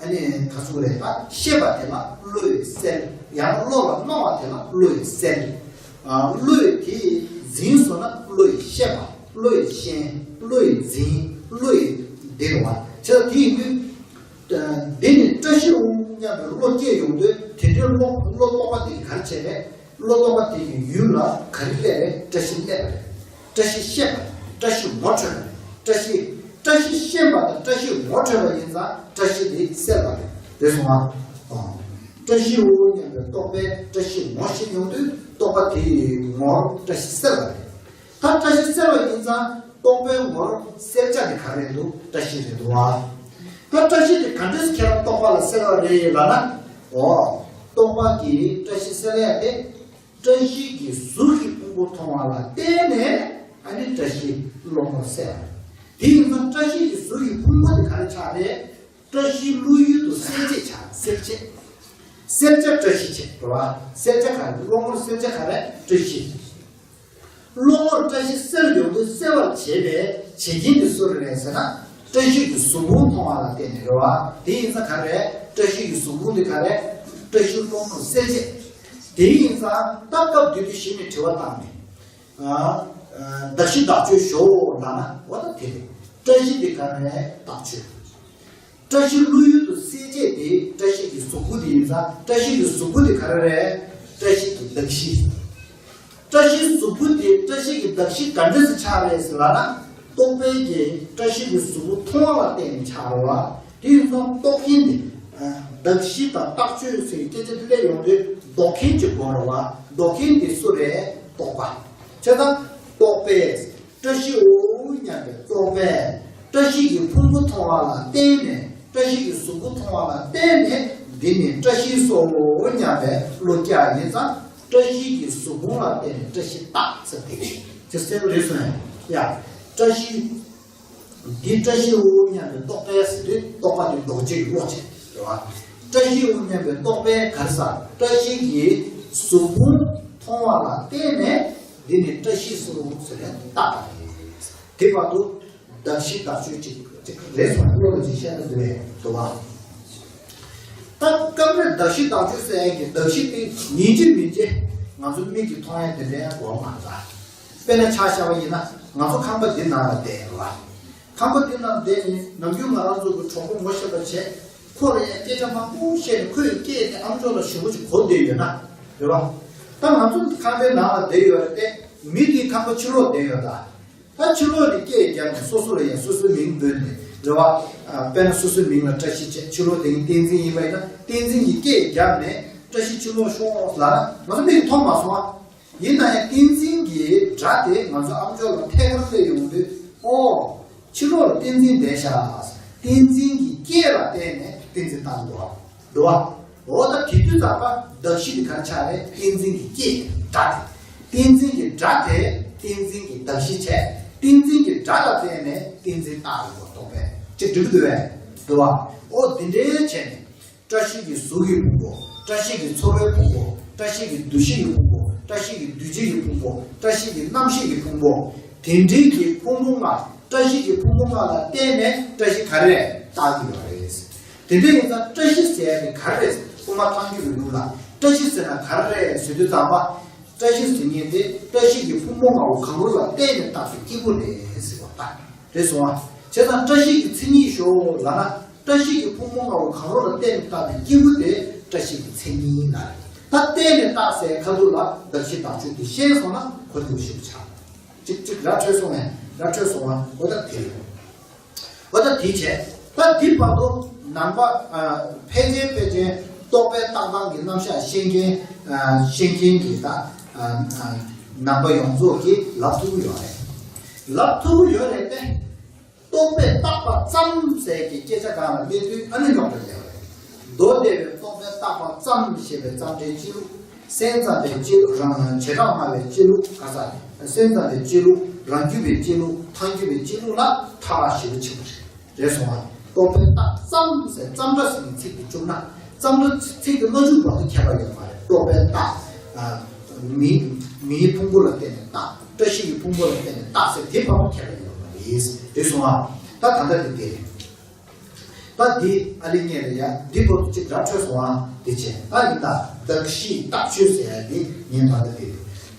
ཨ་ནི་ག་ཚོད་རེད་ད་ཤེས་པ་དེ་ལ་བློས་གསལ། ཡང་བློ་ལ་སྣང་བ་དེ་ལ་བློས་གསལ། ཨ། བློས་དེ་འཛིན་སོང་ན་བློས་ཤེས་པ། བློས་ཤེས། བློས་འཛིན། བློས་འདིར་བ། བྱས་ཙང་དེ་ཡིན་དུས། འདི་ནི་བཀྲ་ཤིས་འོང་སྙམ་པའི་བློ་སྐྱེས་ཡོང་དུས་དེ་འདྲའི་བློ་བློ་རྟོག་པ་དེ་ག་རེ་བྱས་པས། བློ་རྟོག་པ་དེ་གི་ཡུལ་ལ་ག་རེ་སླེབས་པས། བཀྲ་ཤིས་སླེབས་པ་རེད། བཀྲ་ཤིས་ཤེས་པ་རེད། བཀྲ་ཤིས་ངོ་འཕྲོད་པ་རེད། བཀྲ་ཤིས་བཀྲ་ཤིས་ཤེས་པ་དང་བཀྲ་ཤིས་ངོ་འཕྲོད་པ་ཡིན་ཙང་བཀྲ་ཤིས་དེ་གསལ་བ་རེད། རེད་སོང་ང་། ཨོ། བཀྲ་ཤིས་འོང་སྙམ་པའི་རྟོག་པས་བཀྲ་ཤིས་ངོ་ཤེས་ཡོང་དུས་རྟོག་པ་དེ་ཡི་ངོར་བཀྲ་ཤིས་གསལ་བ་རེད། ད་བཀྲ་ཤིས་གསལ་བ་ཡིན་ཙང་རྟོག་པའི་ངོར་གསལ་ཆ་དེ་ག་རེ་འདུག་བཀྲ་ཤིས་རེད་འདུག་བ། ད་བཀྲ་ཤིས་དེ་ག་འདྲས་ཁྱེད་རང་རྟོག་པ་ལ་གསལ་བ་རེད་ལབ་ན། འོ། རྟོག་པ་གིས་བཀྲ་ཤིས་གསལ་ཡ་དེ། བཀྲ་ཤིས་ཀྱི་གཟུགས་ཀྱི་ཕུང་པོ་མཐོང་བ་ལ་བརྟེན་ནས་ཨ་ནི་བཀྲ་ཤིས་བློ་ངོར་གསལ་བ་རེད། དེ་ཡིན་ཙང་བཀྲ་ཤིས་ཀྱི་གཟུགས་ཀྱི་ཕུང་པོ་དེ་ག་རེ་ཆགས་རེད། བཀྲ་ཤིས་བློ་ཡུལ་དུ་གསལ་བྱེད་ཆགས་གསལ་བྱེད། གསལ་བྱ་བཀྲ་ཤིས་བྱེད་རེད་བ། གསལ་བྱ་ག་རེ་བློ་ངོར་གསལ་བྱ་ག་རེ་བཀྲ་ཤིས། བློ་ངོར་བཀྲ་ཤིས་གསལ་ཡོང་དུས་གསལ་བར་བྱེད་པའི་བྱེད་རྐྱེན་དེ་སུ་རེད་ཟེར་ན། བཀྲ་ཤིས་ཀྱི་གཟུགས་ཕུང་མཐོང་བ་ལ་བརྟེན་ནས་རེད་བ། དེ་ཡིན་ཙང་ག་རེ། བཀྲ་ཤིས་ཀྱི་གཟུགས་ཕུང་དེ་ག་རེ། བཀྲ་ཤིས་ལྷུན་གྲུབ་གསལ་བྱེད། དེ་ཡིན་ཙང་ད་སྐབས་དེ་དུས་གཞི་ནས་དྲི་བ་བཏང་ནས། ཨ། ཨ། གདགས་གཞི་བདག་ཆོས་ཞོག་ལབ་ན་འོ་ད་དེ་རེད། བཀྲ་ཤིས་དེ་ག་རེ། བདག་ཆོས། བཀྲ་ཤིས་ལྷུན་གྲུབ་ཏུ་གསལ་བྱེད་དེ་བཀྲ་ཤིས་ཀྱི་གཟུགས་ཕུང་དེ་ཡིན་ཙང་བཀྲ་ཤིས་ཀྱི་གཟུགས་ཕུང་དེ་ག་རེ་རེད། བཀྲ་ཤིས་ཀྱི་གདགས་གཞི། བཀྲ་ཤིས་གཟུགས་ཕུང་དེ་བཀྲ་ཤིས་ཀྱི་གདགས་གཞི་ག་འདྲ་ཞིག་ཆགས་རེད་ཟེར་ལབ་ན། རྟོག་པས་ཀྱིས་བཀྲ་ཤིས་ཀྱི་གཟུགས་ཕུང་མཐོང་བ་ལ་བརྟེན་ནས་ཆགས་རེད་བ། དེ་ཡིན་ཙང་རྟོག་མཁན་དེ། ཨ། གདགས་གཞི་དང་བདག་ཆོས་ཟེར་སྐད་ཆ་དེ་སླེབས་ཡོང་དུས་ལྡོག་མཁན་གྱི་སྒོ་རེད་བ། ལྡོག་མཁན་དེ་སུ་རེད། རྟོག་པ། བྱས་ཙང་རྟོག་པས། བཀྲ་ཤིས་འོ་སྙམ་པའི་རྟོག་པས་བཀྲ་ཤིས་ཀྱི་ཕུང་པོ་མཐོང་བ་ལ་བརྟེན་ནས། བཀྲ་ཤིས་ཀྱི་གཟུགས་པོ་མཐོང་བ་ལ་བརྟེན་ནས། འདི་ནི་བཀྲ་ཤིས་སོ་སྙམ་པའི་བློ་སྐྱེ་ཡིན་ཙང་། བཀྲ་ཤིས་ཀྱི་གཟུགས་ཕུང་ལ་བརྟེན་ནས་བཀྲ་ཤིས་བཏགས་ཟེར་དེ་རེད། དེ་གསལ་པོ་རེད་སོང་ཡ། བཀྲ་ཤིས། འདི་བཀྲ་ཤིས་འོ་སྙམ་པའི་རྟོག་པས་ཟེར་དུས་རྟོག་པ་དེ་ལྡོག་བྱེད་ཀྱི་བློ་བྱེད་རེད་བ། བཀྲ་ཤིས་འོ་སྙམ་པའི་རྟོག་པས་ག་རེ་ཟེར། བཀྲ་ཤིས་ཀྱི་གཟུགས་ཕུང་མཐོང་བ་ལ་བརྟེན་ནས། འདི་ནི་བཀྲ་ཤིས་སོ་ཟེར་ནས་བཏགས་པ་རེད། དེ་བར་དུ་གདགས་གཞི་བདག་ཆོས་གཅིག་གཅིག་རེད་སོང་བློ་ལ་ཅིག་བཤད་ན་འདི་རེད་འདུག་བ། ད་སྐབས་རེ་གདགས་གཞི་བདག་ཆོས་ཟེར་ཡག་གི་གདགས་གཞི་དེ་ཡིན་གཅིག་མིན་གཅིག་ང་ཚོ་མིག་གིས་མཐོང་ཡག་དེ་འདྲའི་གོ་མ་རེད། དཔེར་ན་ཆ་བཞག་པ་ཡིན་ན་ང་ཚོ་ཁང་པ་འདི་ནང་ལ་བསྡད་ཡོད་རེད་བ། ཁང་པ་འདི་ནང་བསྡད་ནས་ནམ་རྒྱུན་ང་རང་ཚོ་གི་གྲོགས་པོ་ངོ་ཤེས་པ་བྱས། ཁོ་ལ་ཡང་སྐད་ཆ་མང་པོ་བཤད་ནས་ཁོས་སྐད་དེ་ཨམ་ཅོག་ལ་ཞུ་བ་ཅིག་གོ་བསྡད་ཡོད་ན་རེད་བ། ད་ང་ཚོ་ཁང་པའི་ནང་ལ་བསྡད་ཡོད་རེད་དེ། མི་དེའི་ཁང་པ་ཕྱི་ལོགས་བསྡད་ཡོད་ད། ད་ཕྱི་ལོགས་ནས་སྐད་བརྒྱབ་ནས་སོ་སོ་ལ་ཡང་སོ་སོའི་མིང་འབོད་ནས་རེད་བ། ཨ། དཔེར་ན་སོ་སོའི་མིང་ལ་བཀྲ་ཤིས་བྱས། ཕྱི་ལོགས་དེ་ནི་བསྟན་འཛིན་ཡིན་པ་ཡིན་ན་བསྟན་འཛིན་གྱིས་སྐད་བརྒྱབ་ནས་བཀྲ་ཤིས་ཕྱི་ལོགས་ཤོག་ལབ་ན་ང་ཚོ་མིག་གིས་མཐོང་མ་སོང་ཨ། ཡིན་ན་ཡང་བསྟན་འཛིན་གྱི་སྒྲ་དེ་ང་ཚོ་ཨམ་ཅོག་ལ་ཐད་ཀར་སླེབས་ཡོང་དུས། ཨོ། ཕྱི་ལོགས་ལ་བསྟན་འཛིན་བསྡད་ཤག་བསྟན་འཛིན་གྱི་སྐད་ལ་བརྟེན་ནས་བསྟན་འཛིན་བཏགས་འདུག་བ། འདུག་བ། འོ་ད་དེ་དུས་ཙམ་པ་གདགས་གཞི་དེ་ག་རེ་ཆགས་རེད། བསྟན་འཛིན་གྱི་སྐད་སྒྲ་དེ། བསྟན་འཛིན་གྱི་སྒྲ་དེ་བསྟན་འཛིན་གྱི་གདགས་གཞི་བྱས། བསྟན་འཛིན་གྱི་སྒྲ་ལ་བརྟེན་ནས་བསྟན་འཛིན་བཏགས་ཡོང་བ་རྟོག་པས་ཅིག་འགྲིག་གི་འདུག་བས། འདུག་བ། འོ་དེ་འདྲའི་བྱས་ནས། བཀྲ་ཤིས་ཀྱི་གཟུགས་ཀྱི་ཕུང་པོ། བཀྲ་ཤིས་ཀྱི་ཚོར་བའི་ཕུང་པོ། བཀྲ་ཤིས་ཀྱི་འདུ་ཤེས་ཀྱི་ཕུང་པོ། བཀྲ་ཤིས་ཀྱི་འདུ་བྱེད་ཀྱི་ཕུང་པོ། བཀྲ་ཤིས་ཀྱི་རྣམ་ཤེས་ཀྱི་ཕུང་པོ། དེ་འདྲའི་གི་ཕུང་པོ་ལྔ། བཀྲ་ཤིས་ཀྱི་ཕུང་པོ་ལྔ་ལ་བརྟེན་ནས་བཀྲ་ཤིས་ག་རེ་བཏགས་ཀྱི་ཡོད་རེད། དེ་འདྲ་ཡིན་ཙང་བཀྲ་ཤིས་ཟེར་ཡ་དེ་ག་རེ་རེད། དབུ་མ་ཐལ་འགྱུར་བའི་ལུགས་ལ་བཀྲ་ཤིས་ཟེར་ན་ག་རེ་རེད་ཟེར་དུས་ཙམ་པ། བཀྲ་ཤིས་ཟེར་མཁན་དེ་བཀྲ་ཤིས་ཀྱི་ཕུང་པོ་ལྔ་པོ་གང་རུང་ལ་བརྟེན་ནས་བཏགས་པའི་སྐྱེས་བུ་རེད་ཟེར་བ་ལྟ་རེད་སོང་ཨ། བྱས་ཙང་བཀྲ་ཤིས་ཀྱི་མཚན་ཉིད་ཞོག་ལབ་ན། བཀྲ་ཤིས་ཀྱི་ཕུང་པོ་ལྔ་པོ་གང་རུང་ལ་བརྟེན་ནས་བཏགས་པའི་སྐྱེས་བུ་དེ་བཀྲ་ཤིས་ཀྱི་མཚན་ཉིད་ལ་རེད། ད་བརྟེན་ནས་བཏགས་ཟེར་ཁ་ཐུག་ལ་གདགས་གཞི་བདག་ཆོས་དེ་ཤེས་སོང་ན་གོ་ཐུབ་ཞིག་ཆགས། ཅིག་ཅིག་ར་འཕྲོད་སོང་ངས་ར་འཕྲོད་སོང་བ་འོ་ད་དེ་རེད། འོ་ད་དེ་བྱས། ད་འདི་བར་དུ་ནང་པ། ཨ། ཕལ་ཆེར་ཕལ་ཆེར་རྟོག་པའི་བཏགས་སྟངས་ཀྱི་རྣམ་གཞག་ཤེས་མཁན། ཨ། ཤེས་མཁན་གྱི་ད། ཨ། ཨ། ནང་པ་ཡོངས་རྫོགས་ཀྱིས་ལབ་ཐུབ་ཀྱི་ཡོད་རེད། ལབ་ཐུབ་ཀྱི་ཡོད་རེད་དེ། རྟོག་པས་བཏགས་པ་ཙམ་ཟེར་གྱི་སྐད་ཆ་སྒང་ལ་སླེབས་དུས་ཨ་ནི་རྙོག་དྲ་ཡོད་རེད། མདོ་སྡེ་པའི་རྟོག་པས་བཏགས་པ་ཙམ་ཞེས་པའི་ཙམ་སྒྲའི་སྤྱི་ལུགས། སེམས་ཙམ་པའི་སྤྱི་ལུགས། རང་བྱེ་བྲག་སྨྲ་བའི་སྤྱི་ལུགས། ག་ས། སེམས་ཙམ་པའི་སྤྱི་ལུགས། རང་རྒྱུད་པའི་སྤྱི་ལུགས། ཐལ་འགྱུར་བའི་སྤྱི་ལུགས་ལ་ཐག་ཞེ་པོ་ཆེ་པོ་རེད། རེད་སོང་བ། རྟོག་པས་བཏགས་ཙམ་ཟེར་ཙམ་སྒྲ་ཟེར་ནས་ཚིག་དེ་བཅུག་ན། ཙམ་སྒྲ་ཚིག་དེ་སྨྲ་བརྗོད་བར་དུ་ཁྱད་པར་ཡོད་མ་རེད། རྟོག་པས་བཏགས། ཨ། མིང་། མིང་ཕུང་པོ་ལ་བརྟེན་ནས་བཏགས། བཀྲ་ཤིས་ཀྱི་ཕུང་པོ་ལ་བརྟེན་ནས་བཏགས་ཟེར་དེ་བར་དུ་ཁྱད་པར་ཡོད་མ་རེད། རེད་སོང་བ། ད་ད་ལྟ་དེ་དེ་རེད། ད་འདི་ཨ་ལི་ངས་ལ་ཡ་འདི་བར་དུ་ཅིག་ར་འཕྲོད་སོང་ཨ། དེ་བྱས་ད་ཡིན་ད་གདགས་གཞི་བཏགས་ཆོས་ཟེར་ཡ་འདི་ངས་ད་ལྟ་དེ་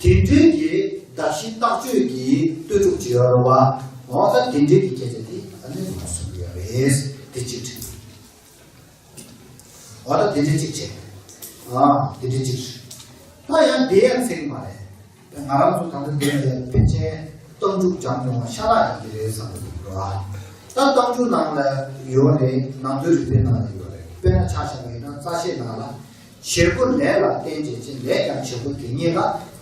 དེ་འདྲའི་གི་གདགས་གཞི་བཏགས་ཆོས་ཀྱི་ལྟོས་གྲུབ་ཅིག་ཡོད་རེད་བ། འོ་ད་དེ་འདྲའི་གི་སྐད་ཆ་དེ་ཨ་ནི་ང་གསུང་གི་ཡོད་རེད། དེ་གཅིག་རེད། འོ་ད་དེ་འདྲའི་གཅིག་བྱས། ཨ་དེ་འདྲའི་གཅིག་རེད། ད་ཡང་དེ་ཡང་ཚིག་མ་རེད། ང་རང་ཚོ་ད་ལྟ་འདི་ལ་ཕལ་ཆེར་རྟགས་འཇུག་སྦྱངས་མྱོང་བ་ཤ་སྟག་ཡིན་གྱི་རེད་བསམ་གྱི་འདུག་ར། ད་རྟགས་འཇུག་ནང་ལ་ཡོད་རེད། ནང་དོན་རིག་པའི་ནང་ལ་ཡོད་རེད། དཔེར་ན་ཆ་བཞག་པ་ཡིན་ན་རྩ་ཤེའི་ནང་ལ། བྱེད་པོ་ལས་ལ་བརྟེན་བྱེད་ཅིང་ལས་ཀྱང་བྱེད་པོ་དེ་ཉིད་ལ་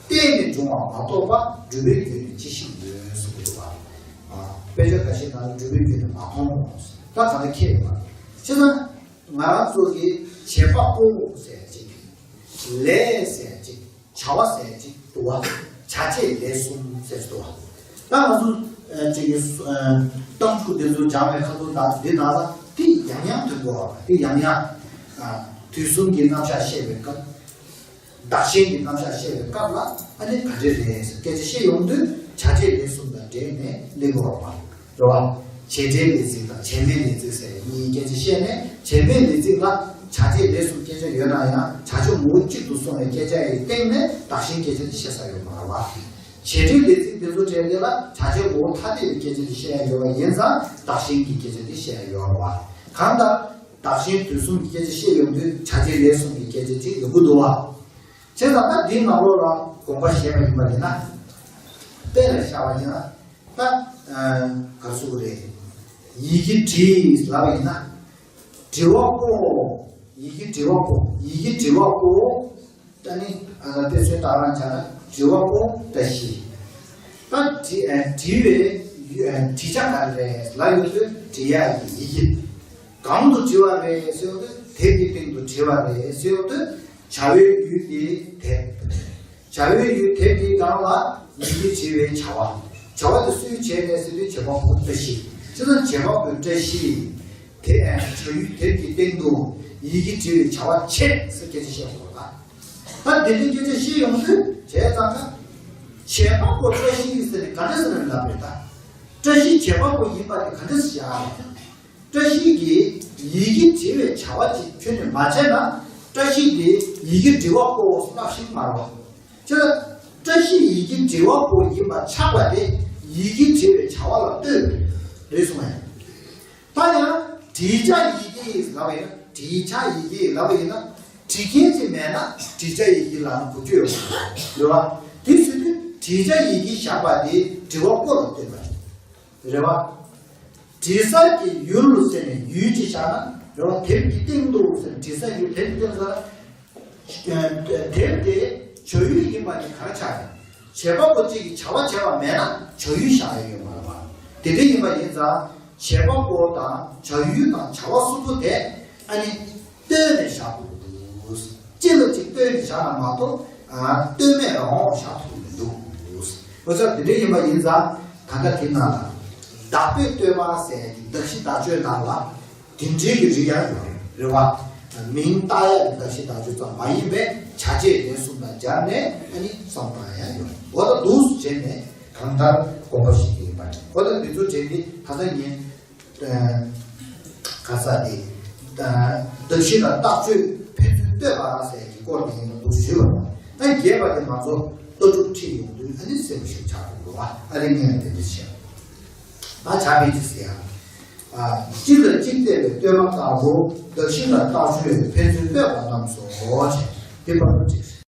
བརྟེན་ནས་འབྱུང་བ་མ་གཏོགས་པ་སྒྲུབ་པའི་རྒྱུ་ནི་ཅི་ཞིག་ཡོད་གསུངས་ཀྱི་འདུག་པ། དཔེ་ཆ་འགའ་ཤས་ནང་ལ་སྒྲུབ་པའི་རྒྱུ་ནི་མ་མཐོང་ངོ་། ད་ག་འདྲ་ཁྱེད་ཡོད་པ། བྱས་ཙང་། ང་རང་ཚོ་གི་བྱེད་པ་པོ་ཟེར་ཅིག་ལས་ཟེར་ཅིག་བྱ་བ་ཟེར་ཅིག་འདུག་བ། བྱ་བྱེད་ལས་གསུམ་ཟེར་འདུག་བ། ད་ང་ཚོ་ཨ་ཅིག་གི་ཨ་རྟགས་འཇུག་འདི་ཚོ་སྦྱང་བའི་ཁ་ཐུག་དང་འདི་ནང་ལ་དེ་ཡང་ཡང་ཐོན་དགོས་བ། དེ་ཡང་ཡང་ཨ་དུས་གསུམ་གྱི་རྣམ་གཞག་བཤད་པའི་སྐབས། བདག་གཞན་གྱི་རྣམ་གཞག་བཤད་པའི་སྐབས་ལ་ཨ་ནི་ག་འདྲ་རེད་ཟེར་སྐད་ཆ་བཤད་ཡོང་དུས་བྱ་བྱེད་ལས་གསུམ་དང་འབྲེལ་ནས་གླེང་དགོས་བ་རེད་བ། བྱེད་འབྲེལ་ལས་ཚིག་དང་བྱེད་མེད་ལས་ཚིག་ཟེར་གཉིས་སྐད་ཆ་བཤད་ནས། བྱེད་མེད་ལས་ཚིག་ལ་བྱ་བྱེད་ལས་གསུམ་སྐད་ཆ་ཡོད་ན་ཡང་བྱ་སྤྱོད་ངོ་བོ་གཅིག་ཏུ་སོང་བའི་སྐད་ཆ་ཡི་སྟེང་ནས་བདག་གཞན་སྐད་ཆ་དེ་བཤད་ས་ཡོད་མ་རེད་བ། བྱེད་འབྲེལ་ལས་ཚིག་འདི་ཚོ་བྲལ་དེ་ལ་བྱ་བྱེད་ངོ་བོ་ཐ་དད་པའི་སྐད་ཆ་དེ་བཤད་ཡ་ཡོད་པ་ཡིན་ཙང་བདག་གཞན་གྱི་སྐད་ཆ་དེ་བཤད་ཡ་ཡོད་རེད་བ། གང་ལྟར་བདག་གཞན་དུས་གསུམ་གྱི་སྐད་ཆ་བཤད་ཡོང་དུས་བྱ་བྱེད་ལས་གསུམ་གྱི་སྐད་ཆ་ཅིག་ཡོང་གི་འདུག་བ། བྱས་ཙང་ད་འདིའི་ནང་ལོགས་ལ་དགོངས་པ་བཞེས་པ་ཡིན་པ་ཡིན་ན། དཔེ་ལ་བཞག་པ་ཡིན་ན། ད་ག་རེ་ཟེར་དགོས་རེད། ཡི་གེ་བྲིས་ལབ་པ་ཡིན་ན། བྲི་བ་པོ། ཡི་གེ་བྲི་བ་པོ། ཡི་གེ་བྲི་བ་པོ། ད་ནི་ཨ་དཔེ་མཚོན་བཏགས་རང་བྱས་ན་བྲི་བ་པོ་བཀྲ་ཤིས། ད་བྲི་ཨ་བྲི་བའི་ཡུལ་ཨ་བྲི་བྱ་ག་རེ་རེད་ལབ་ཡོང་དུས་བྲི་ཡག་གི་ཡི་གེ། གང་དུ་བྲི་བ་རེད་ཟེར་ཡོང་དུས་དེབ་ཀྱི་སྟེང་དུ་བྲི་བ་རེད་ཟེར་ཡོང་དུས་བྱ་བའི་ཡུལ་དེ་དེབ། བྱ་བའི་ཡུལ་དེབ་དེའི་སྒང་ལ་ཡི་གེ་བྲི་བའི་བྱ་བ། བྱ་བ་དེ་སུས་བྱས་རེད་ཟེར་དུས་བྱེད་པ་པོ་བཀྲ་ཤིས། བྱས་ཙང་བྱེད་པ་པོ་བཀྲ་ཤིས། དེ་བྱ་ཡུལ་དེབ་ཀྱི་སྟེང་དུ་ཡི་གེ་བྲི་བའི་བྱ་བ་བྱེད་ཟེར་སྐད་ཆ་བཤད་དགོས་པ། ད་འདི་འདྲའི་སྐད་ཆ་བཤད་ཡོང་དུས་བྱས་ཙང་ན། བྱེད་པ་པོ་བཀྲ་ཤིས་ཟེར་ནས་ག་འདྲ་ཟེར་ནས་ལབ་རེད་ད། བཀྲ་ཤིས་བྱེད་པ་པོ་ཡིན་པ་དེ་ག་འདྲ་ཟེར་ཡ་རེད། བཀྲ་ཤིས་ཀྱིས་ཡི་གེ་བྲི་བའི་བྱ་བ་ཅིག་ཁྱོན་ནས་མ་བྱས་ན། བཀྲ་ཤིས་དེ་ཡི་གེ་འབྲི་བ་པོ་སླབ་ཤེས་མ་རེད། ཁྱོད་བཀྲ་ཤིས་ཡི་གེ་འབྲི་བ་པོ་ཡིན་པ་ཆགས་པ་དེ་ཡི་གེ་བྲི་བའི་བྱ་བ་ལ་ལྟོས་རེད་གསུངས་ཡ། ད་ཡང་བྲི་བྱ་ཡི་གེ་ལབ་པ་ཡིན་ན། བྲི་བྱ་ཡི་གེ་ལབ་པ་ཡིན་ན། བྲི་མཁན་ཅིག་མེད་ན་བྲི་བྱ་ཡི་གེ་ལབ་ན་གོ་རྒྱུ་ཡོད་མ་རེད་བ། དེ་ཟེར་དུས་བྲི་བྱ་ཡི་གེ་བཞག་པ་དེ་འབྲི་བ་པོ་ལ་ལྟོས་པ་རེད། རེད་བ། བྲི་ས་ཀྱི་ཡུལ་ཟེར་ནས་ཡུལ་ཅིག་བཞག་ན་རེད་བ། དེབ་ཀྱི་སྟེང་དུ་ཟེར་ནས་བྲི་ས་ཡུལ་དེབ་ཀྱི་སྟེང་ཟེར་ན། དེབ་དེ་བྱ་ཡུལ་ཡིན་པ་ནི་ག་རེ་ཆགས་ཡོད། བྱེད་པ་པོ་གཅིག་གིས་བྱ་བ་བྱས་པ་མེད་ན་བྱ་ཡུལ་བཞག་ཡ་ཡོད་མ་རེད་བ། དེ་འདྲ་ཡིན་པ་ཡིན་ཙང་བྱེད་པ་པོ་དང་བྱ་ཡུལ་དང་བྱ་བ་གསུམ་པོ་དེ་ཨ་ནི་ལྟོས་ནས་བཞག་དགོས་འདུག་གཅིག་ལ་གཅིག་ལྟོས་ནས་བཞག་ན་མ་གཏོགས་ཨ་ལྟོས་མེད་རང་དབང་བཞག་ཐུབ་ཀྱི་མི་འདུག་འོ་ཙང་དེ་འདྲ་ཡིན་པ་ཡིན་ཙང་ད་ལྟ་དེ་ནང་ལ་བདག་པོས་ལྟོས་པ་ཟེར་གྱི་གདགས་གཞི་བདག་བརྗོད་ནང་ལ་དེ་འདྲའི་གི་རིགས་ཡང་ཡོད་རེད་བ། མིང་བཏགས་ཡ་གི་གདགས་གཞི་བདག་བརྗོད་ཙམ་མ་ཡིན་པའི་བྱ་བྱེད་ལས་གསུམ་དང་སྦྱར་ནས་ཨ་ནི་བསམ་བཏང་ཡ་ཡོད་རེད། འོ་ད་འདུག་སེ་བྱས་ནས་གང་ལྟར་དགོངས་པ་བཞེས་ཀྱི་ཡིན་པ་རེད། འོ་ད་འདི་ཚོ་བྱས་ཏེ་ཁ་སང་ཉིན། ག་ས་དེ། གདགས་གཞི་དང་བཏགས་ཆོས་ཕན་ཚུན་ལྟོས་པ་ཟེར་གྱི་སྐོར་དེ་ཡིན་ན་འདུག་ཞུས་པ་དང་། ད་རྒྱས་པ་དེ་ང་ཚོ་ལྟ་གྲུབ་ཁྲིད་ཡོང་དུས་ཨ་ནི་གསལ་པོ་ཞིག་ཆགས་འགྲོ་གི་རེད་བ། ཨ་རི་ངས་དེ་འདྲ་བཤད། ད་བྱ་བའི་ཅི་ཟེར་ཡང་། གཅིག་ལ་གཅིག་བལྟས་པའི་ལྟོས་མ་ལྟ་བུ་གདགས་གཞི་དང་བཏགས་ཆོས་ཕན་ཚུན་ལྟོས་པ་རྣམས་སོ་ཞེས་དེ་བར་དུ་བྲིས།